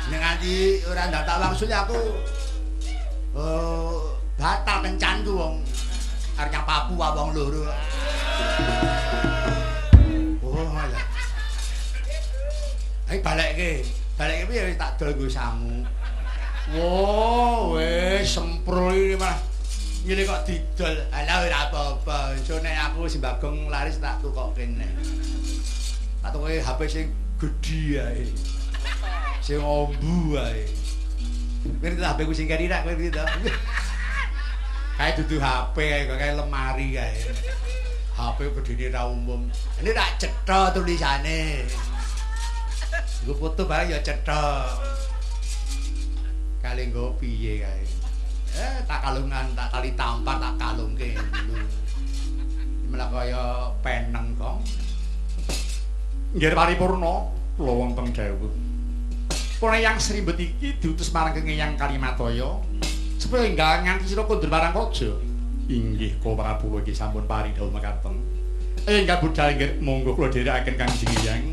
Nek nganti ora ndak tak wangsul aku oh, batal kencanku wong. Arep nyang Papua wong loro. Oh, ya. Ayo balekke. Balekke piye wis tak dol nggo sangu. Wo, wis semprul iki malah ngene kok didol. Alah ora apa-apa. So nek aku si Bagong laris tak tukokke neh. Tak tukoke HP sing gedhi ae. Sing ombu ae. Ngerti ta HP ku sing keri rak kowe ngerti ta? Kae dudu HP kae kok kae lemari kae. HP gedhene ra umum. Ini rak cetha tulisane. Nggo foto barang ya cetha. Kali nggo piye kae. Tak kalungan, tak tali tampar, tak kalungke dulu. Malah kaya peneng kok. Nggih paripurna kula wonten dawuh. Pone yang Srimbet iki diutus marang Kenging Kalimataya supaya enggal nganti sira kondur marang raja. Inggih Ko Prabu iki sampun paring dawuh mekaten. Enggal budal nggih monggo kula dherekaken Kangjeng Hyang.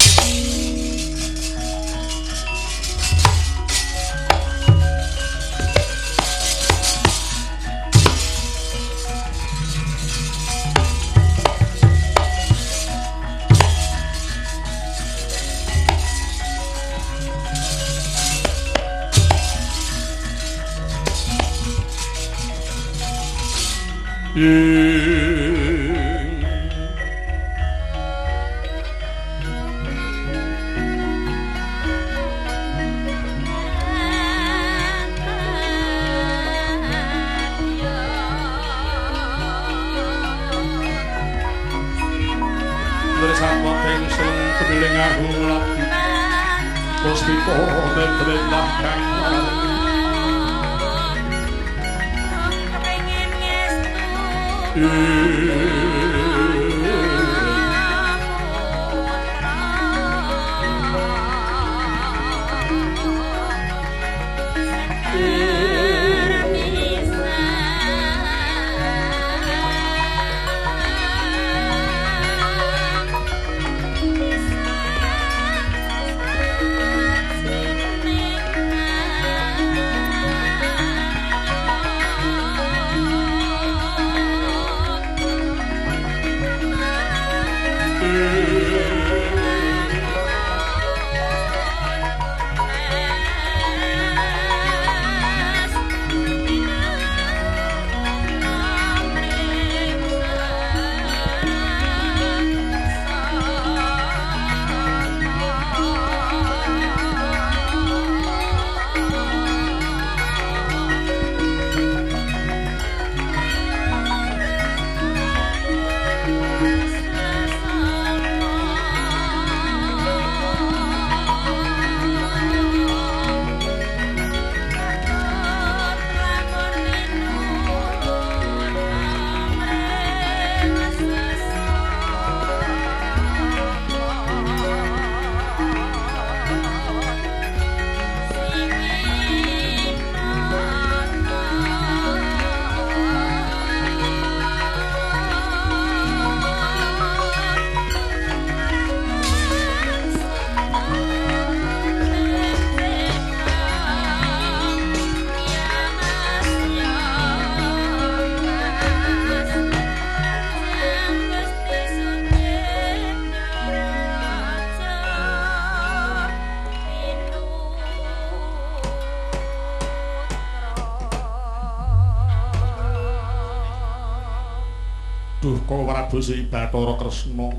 Duh Koko Prabu Sri Bathara Kresna,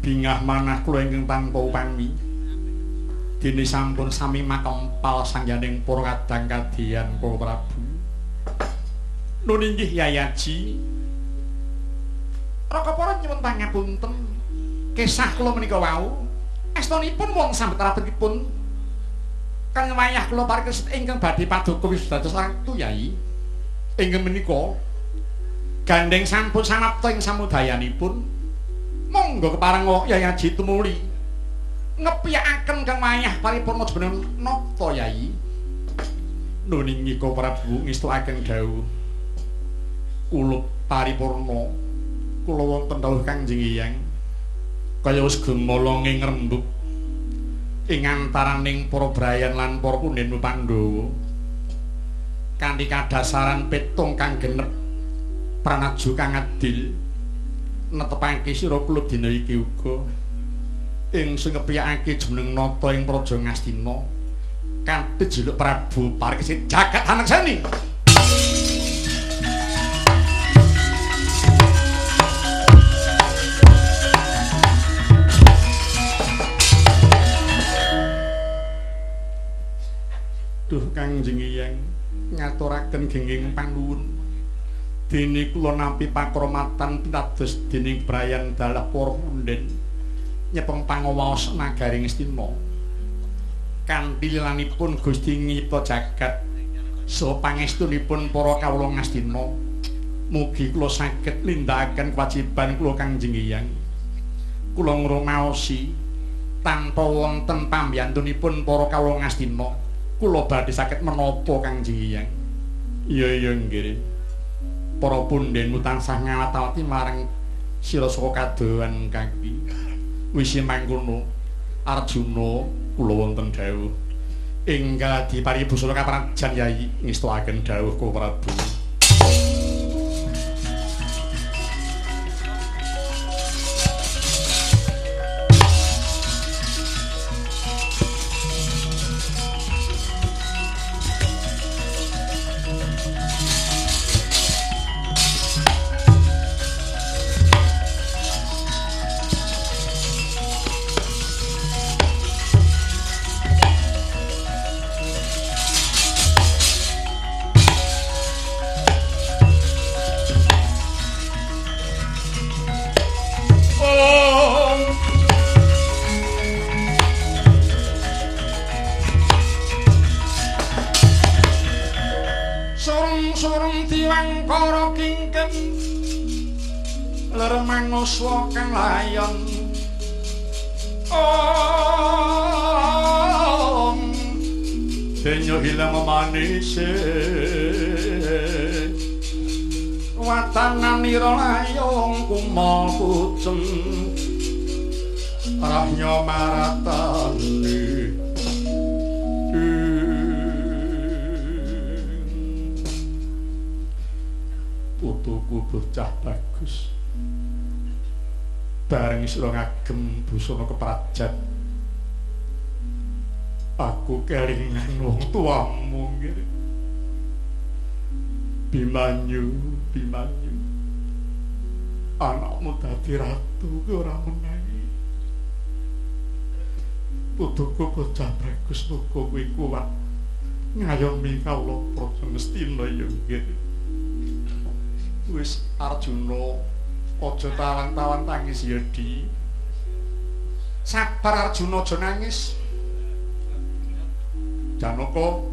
bingah manah kula ingkang tanpa upami. Dene sampun sami makempal sangyaning para kadang kadiyan Koko Prabu. Nun inggih Yayaji. Raka para nyuwun pangapunten. Kesah kula menika wau estunipun wong sambet rabetipun kang wayah kula parikesit ingkang badhe paduka wis dados ratu Yai. Ingkang menika gandeng sampun samapta ing samudayanipun. Monggo kepareng Yayaji tumuli ngepiyakaken kang wayah paripurna jenengan nata Yai. Nun inggih Koko Prabu ngestukaken dawuh kula paripurna. Kula wonten dawuh Kangjeng Hyang kaya wis gemolonge ngrembug ing antaraning para brayan lan para punden Pandhawa kanthi kadasaran petung kang genep pranaju kang adil netepake sira kula dina iki uga ing sing ngepiyakake jumeneng nata ing Praja Ngastina kanthi jiluk Prabu Parikesit jagat Hanekseni. Duh Kangjeng Hyang ngaturaken genging panuwun. Dene kula nampi pakromatan pitados dening brayan dalah para punden nyepeng pangawaos nagari Ngastina. Kanthi lilanipun Gusti nyipta jagat saha pangestunipun para kawula Ngastina, mugi kula saged nindakaken kewajiban kula Kangjeng Hyang. Kula ngrumaosi tanpa wonten pambiyantunipun para kawula Ngastina, kula badhe saged menapa Kangjeng Hyang. Iya iya nggih. Para pundhenmu tansah ngawat-awati marang sira saka kadohan kaki. Wis mangkono Arjuna kula wonten dawuh enggal diparibusana kaprajan Yai ngestukaken dawuh Koko Prabu. surung diwangkara kingkem ler manguswa kang layon. Om denyo ilang manise watananira layung kumal kucem rahnya maratani. Putuku bocah bagus bareng sira ngagem busana keprajan aku kelingan wong tuamu nggih. Bimanyu, Bimanyu, anakmu dadi ratu kuwi ora menawi. Putuku bocah bagus muga kowe kuat ngayomi kawula Praja Ngastina ya nggih. Wis Arjuna aja tawang-tawang tangis ya Di. Sabar Arjuna aja nangis. Janaka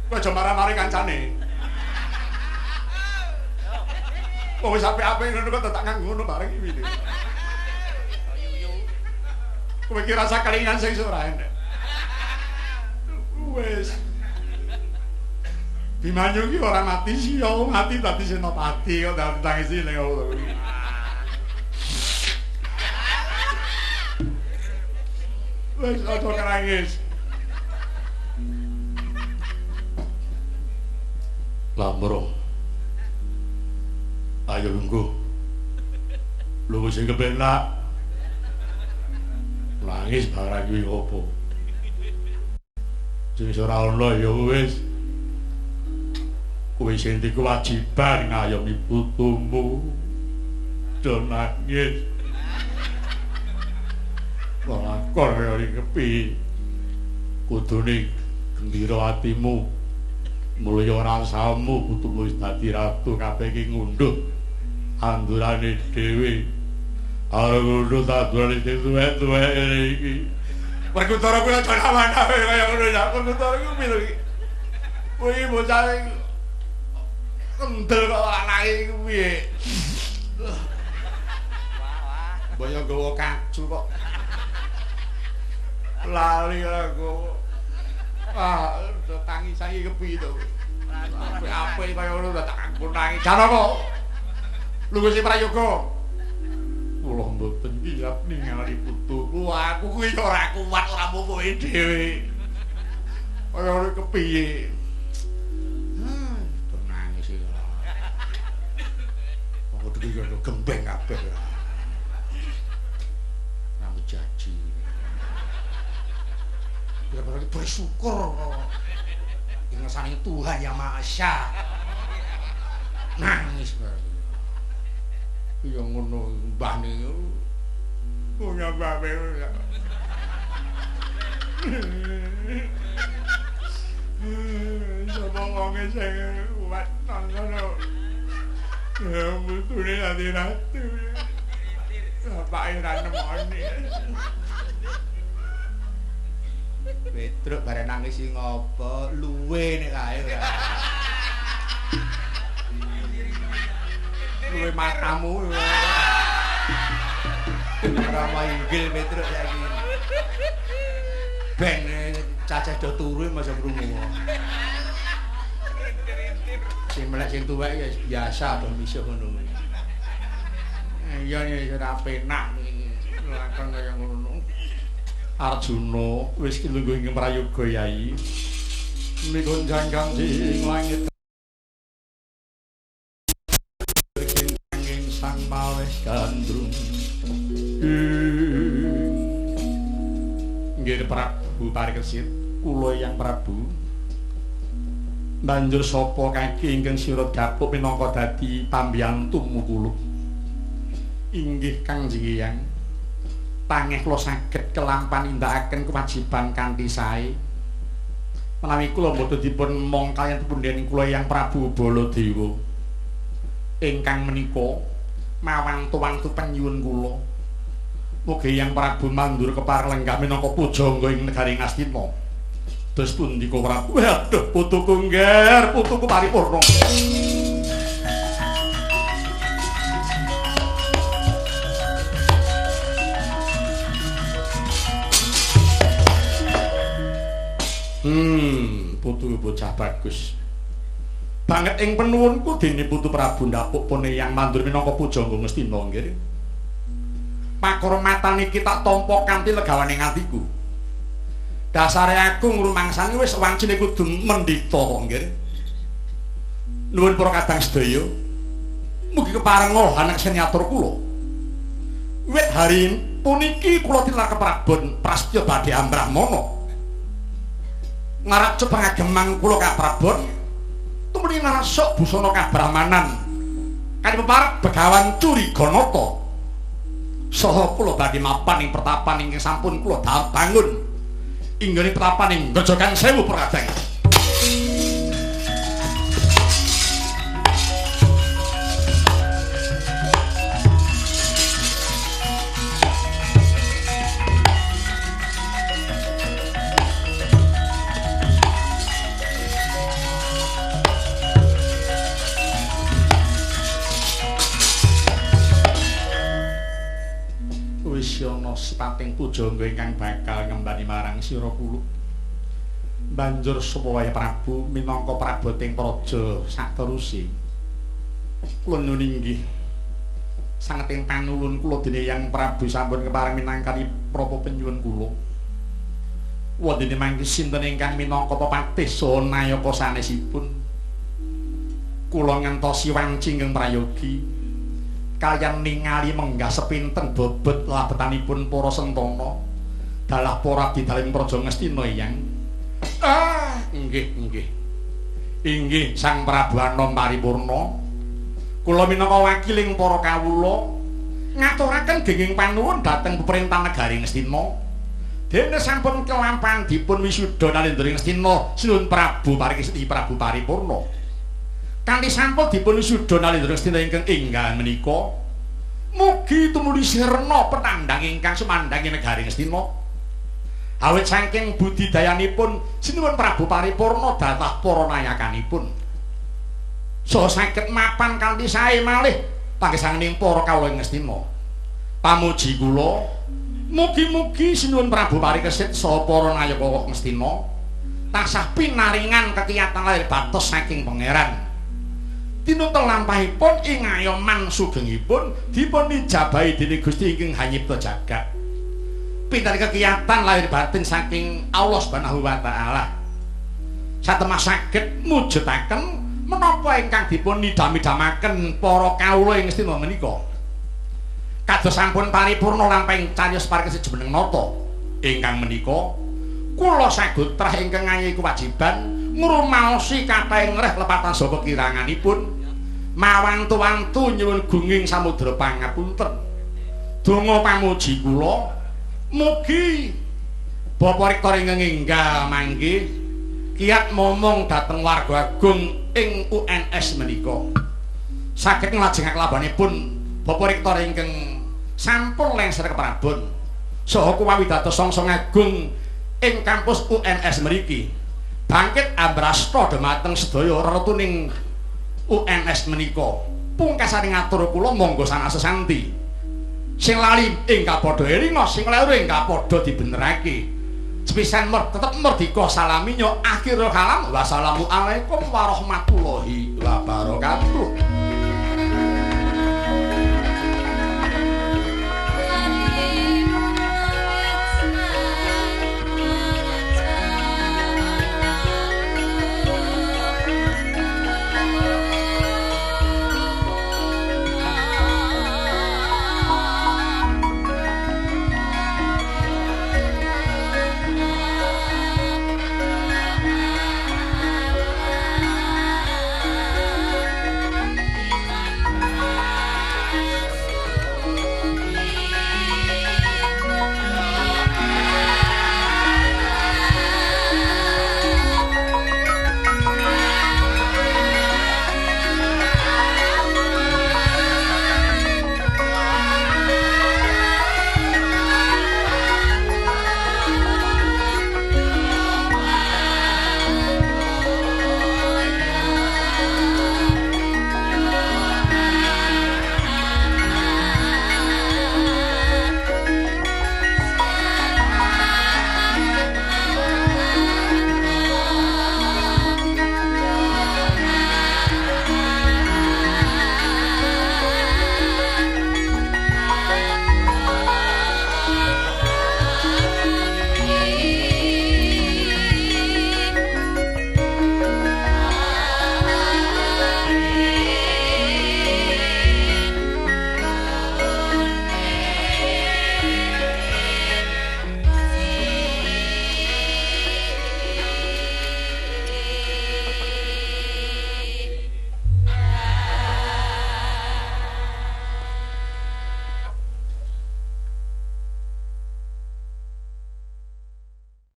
kowe aja marah-marah kancane. Wong wis apik-apik ngono kok tetak nganggo ngono bareng iki. Kowe iki rasa kelingan sing ora enak. Wis Bimanyu ki ora mati sih, ya mati dadi senopati kok dadi tangisi ning ngono. Wis aja nangis. Lamro. Ayo lungguh. Lungguh sing kepenak. Nangis barang kuwi opo? Sing ora ana ya wis. Kowe sing duwe kewajiban ngayomi putumu. Aja nangis. Lakon kaya iki kepiye? Kudune gembira atimu. Mulya rasamu putumu wis dadi ratu kabeh iki ngundhuh andurane dhewe. Arep ngundhuh tandurane sing tuwek-tuwek ngene iki. Werkudara kuwi aja nawan-nawan kaya ngono ya. Werkudara kuwi piye iki? Kuwi bocah kendel kok anake iku piye? Mbok yo nggawa kacu kok. Lali aku. Ah, tangi saiki kepiye to? Apik-apik kaya ngono tak anggo nangis. Janaka. Lungguh sing prayoga. Kula mboten kiyap ningali putuku. Aku kuwi ora kuat ora mung kowe dhewe. Kaya ngono kepiye? Ah, do nangis iki. Wong kudu yo gembeng kabeh. Rambut jaji. Ya berarti bersyukur ing ngersane Tuhan Yang Maha Esa. Nangis bareng. Ya ngono mbahne. Wong mbahe. Sapa wonge sing kuat ngono. Ya mutune dadi ratu. Bapake ra nemoni. Petruk bareng nangis sing ngopo luwe nek kae ora. Luwe matamu. Ora inggil Petruk saiki. Ben cacah do turu masa krungu. Sing melek sing tuwek ya biasa do misuh ngono kuwi. Iya ya ora penak lakon kaya ngono. Arjuna wis lungguh ing prayoga yai. Migonjang kanjing langit ing sang maweh gandrung. Nggih Prabu Parikesit, kula Hyang Prabu. Banjur sapa kaki ingkang sirat gapuk minangka dadi pambiyantumu kula? Inggih Kangjeng Hyang. Pangeh kula saged kelampan nindakaken kewajiban kanthi sae. Menawi kula mboten dipun mong kaliyan punden kula Hyang Prabu Baladewa. Ingkang menika mawantu-wantu penyuwun kula. Mugi Hyang Prabu mandur kepareng lenggah minangka pujangga ing negari Ngastina. Dos pundi kok Prabu? Aduh, putuku ngger, putuku paripurna. Putu bocah bagus. Banget ing penuwunku dene putu Prabu ndapuk pun eyang mandur minangka pujangga Ngastina nggih. Pakurmatan iki tak tampa kanthi legawane atiku. Dasare aku ngrumangsani wis wancine kudu mendhita kok nggih. Nuwun para kadang sedaya. Mugi keparenga haneksen nyatur kula. Wit hari puniki kula tilar keprabon prastya badhe ambrahmana. Ngarep pengageman kula kaprabon tumuli ngrasuk busana kabrahmanan kanthi peparek Begawan Curiganata saha kula badhe mapan ing pertapan ingkang sampun kula bangun inggone pertapan ing Grojogan Sewu Prakadang. Sipating pujangga ingkang bakal ngembani marang sira kula. Banjur sapa wae Prabu minangka praboting praja sateruse. Kula nyuwun inggih sangeting panulun kula dene Yang Prabu sampun kepareng minangkani prapa penyuwun kula. Wondene mangke sinten ingkang minangka pepatih saha nayaka sanesipun. Kula ngentosi wanci ingkang prayogi. Kaliyan ningali menggah sepinten bobot labetanipun para sentana dalah para abdi dalem praja Ngastina Eyang. Ah, nggih nggih. Inggih Sang Prabu Anom Paripurna. Kula minangka wakiling para kawula ngaturaken genging panuwun dhateng pemerintah negari Ngastina. Dene sampun kelampahan dipun wisuda nalendra Ngastina Sinuwun Prabu Parikesi Prabu Paripurna. Kanthi sampun dipun wisuda nalendra Ngastina ingkang enggal menika mugi tumuli sirna penandhang ingkang sumandhang ing negari Ngastina. Awit saking budidayanipun Sinuwun Prabu Paripurna dalah para nayakanipun saha saged mapan kanthi sae malih panggesanganing para kawula ing Ngastina. Pamuji kula mugi-mugi Sinuwun Prabu Parikesit saha para nayaka Ngastina tansah pinaringan kekiyatan lahir batos saking Pangeran. Tinutul lampahipun ing ngayoman sugengipun dipun ijabahi dening Gusti ingkang hanyipta jagat. Pintar kekiyatan lahir batin saking Allah Subhanahu wa taala. Satemah saged mujudaken menapa ingkang dipun nidam-idamaken para kawula ing Ngastina menika. Kados sampun paripurna lampahing cariyos parikesit jumeneng nata ingkang menika kula sagotrah ingkang ngayahi kewajiban ngrumaosi kathahing ngreh lepatan saka kiranganipun mawantu-wantu nyuwun gunging samudra pangapunten. Donga pamuji kula mugi Bapak Rektor ingkang enggal mangke kiat momong dhateng warga agung ing UNS menika. Saged nglajengaken labanipun Bapak Rektor ingkang sampun lengser keprabon saha kuwawi dados sangsang agung ing kampus UNS mriki. Bangkit ambrasta dhumateng sedaya retuning UNS menika. Pungkasane ngatur kula monggo sanak sesanti. Sing lali ingkang padha elinga, sing kleru ingkang padha dibenerake. Sepisan tetep merdika salaminyo akhirul kalam. Wassalamualaikum warahmatullahi wabarakatuh.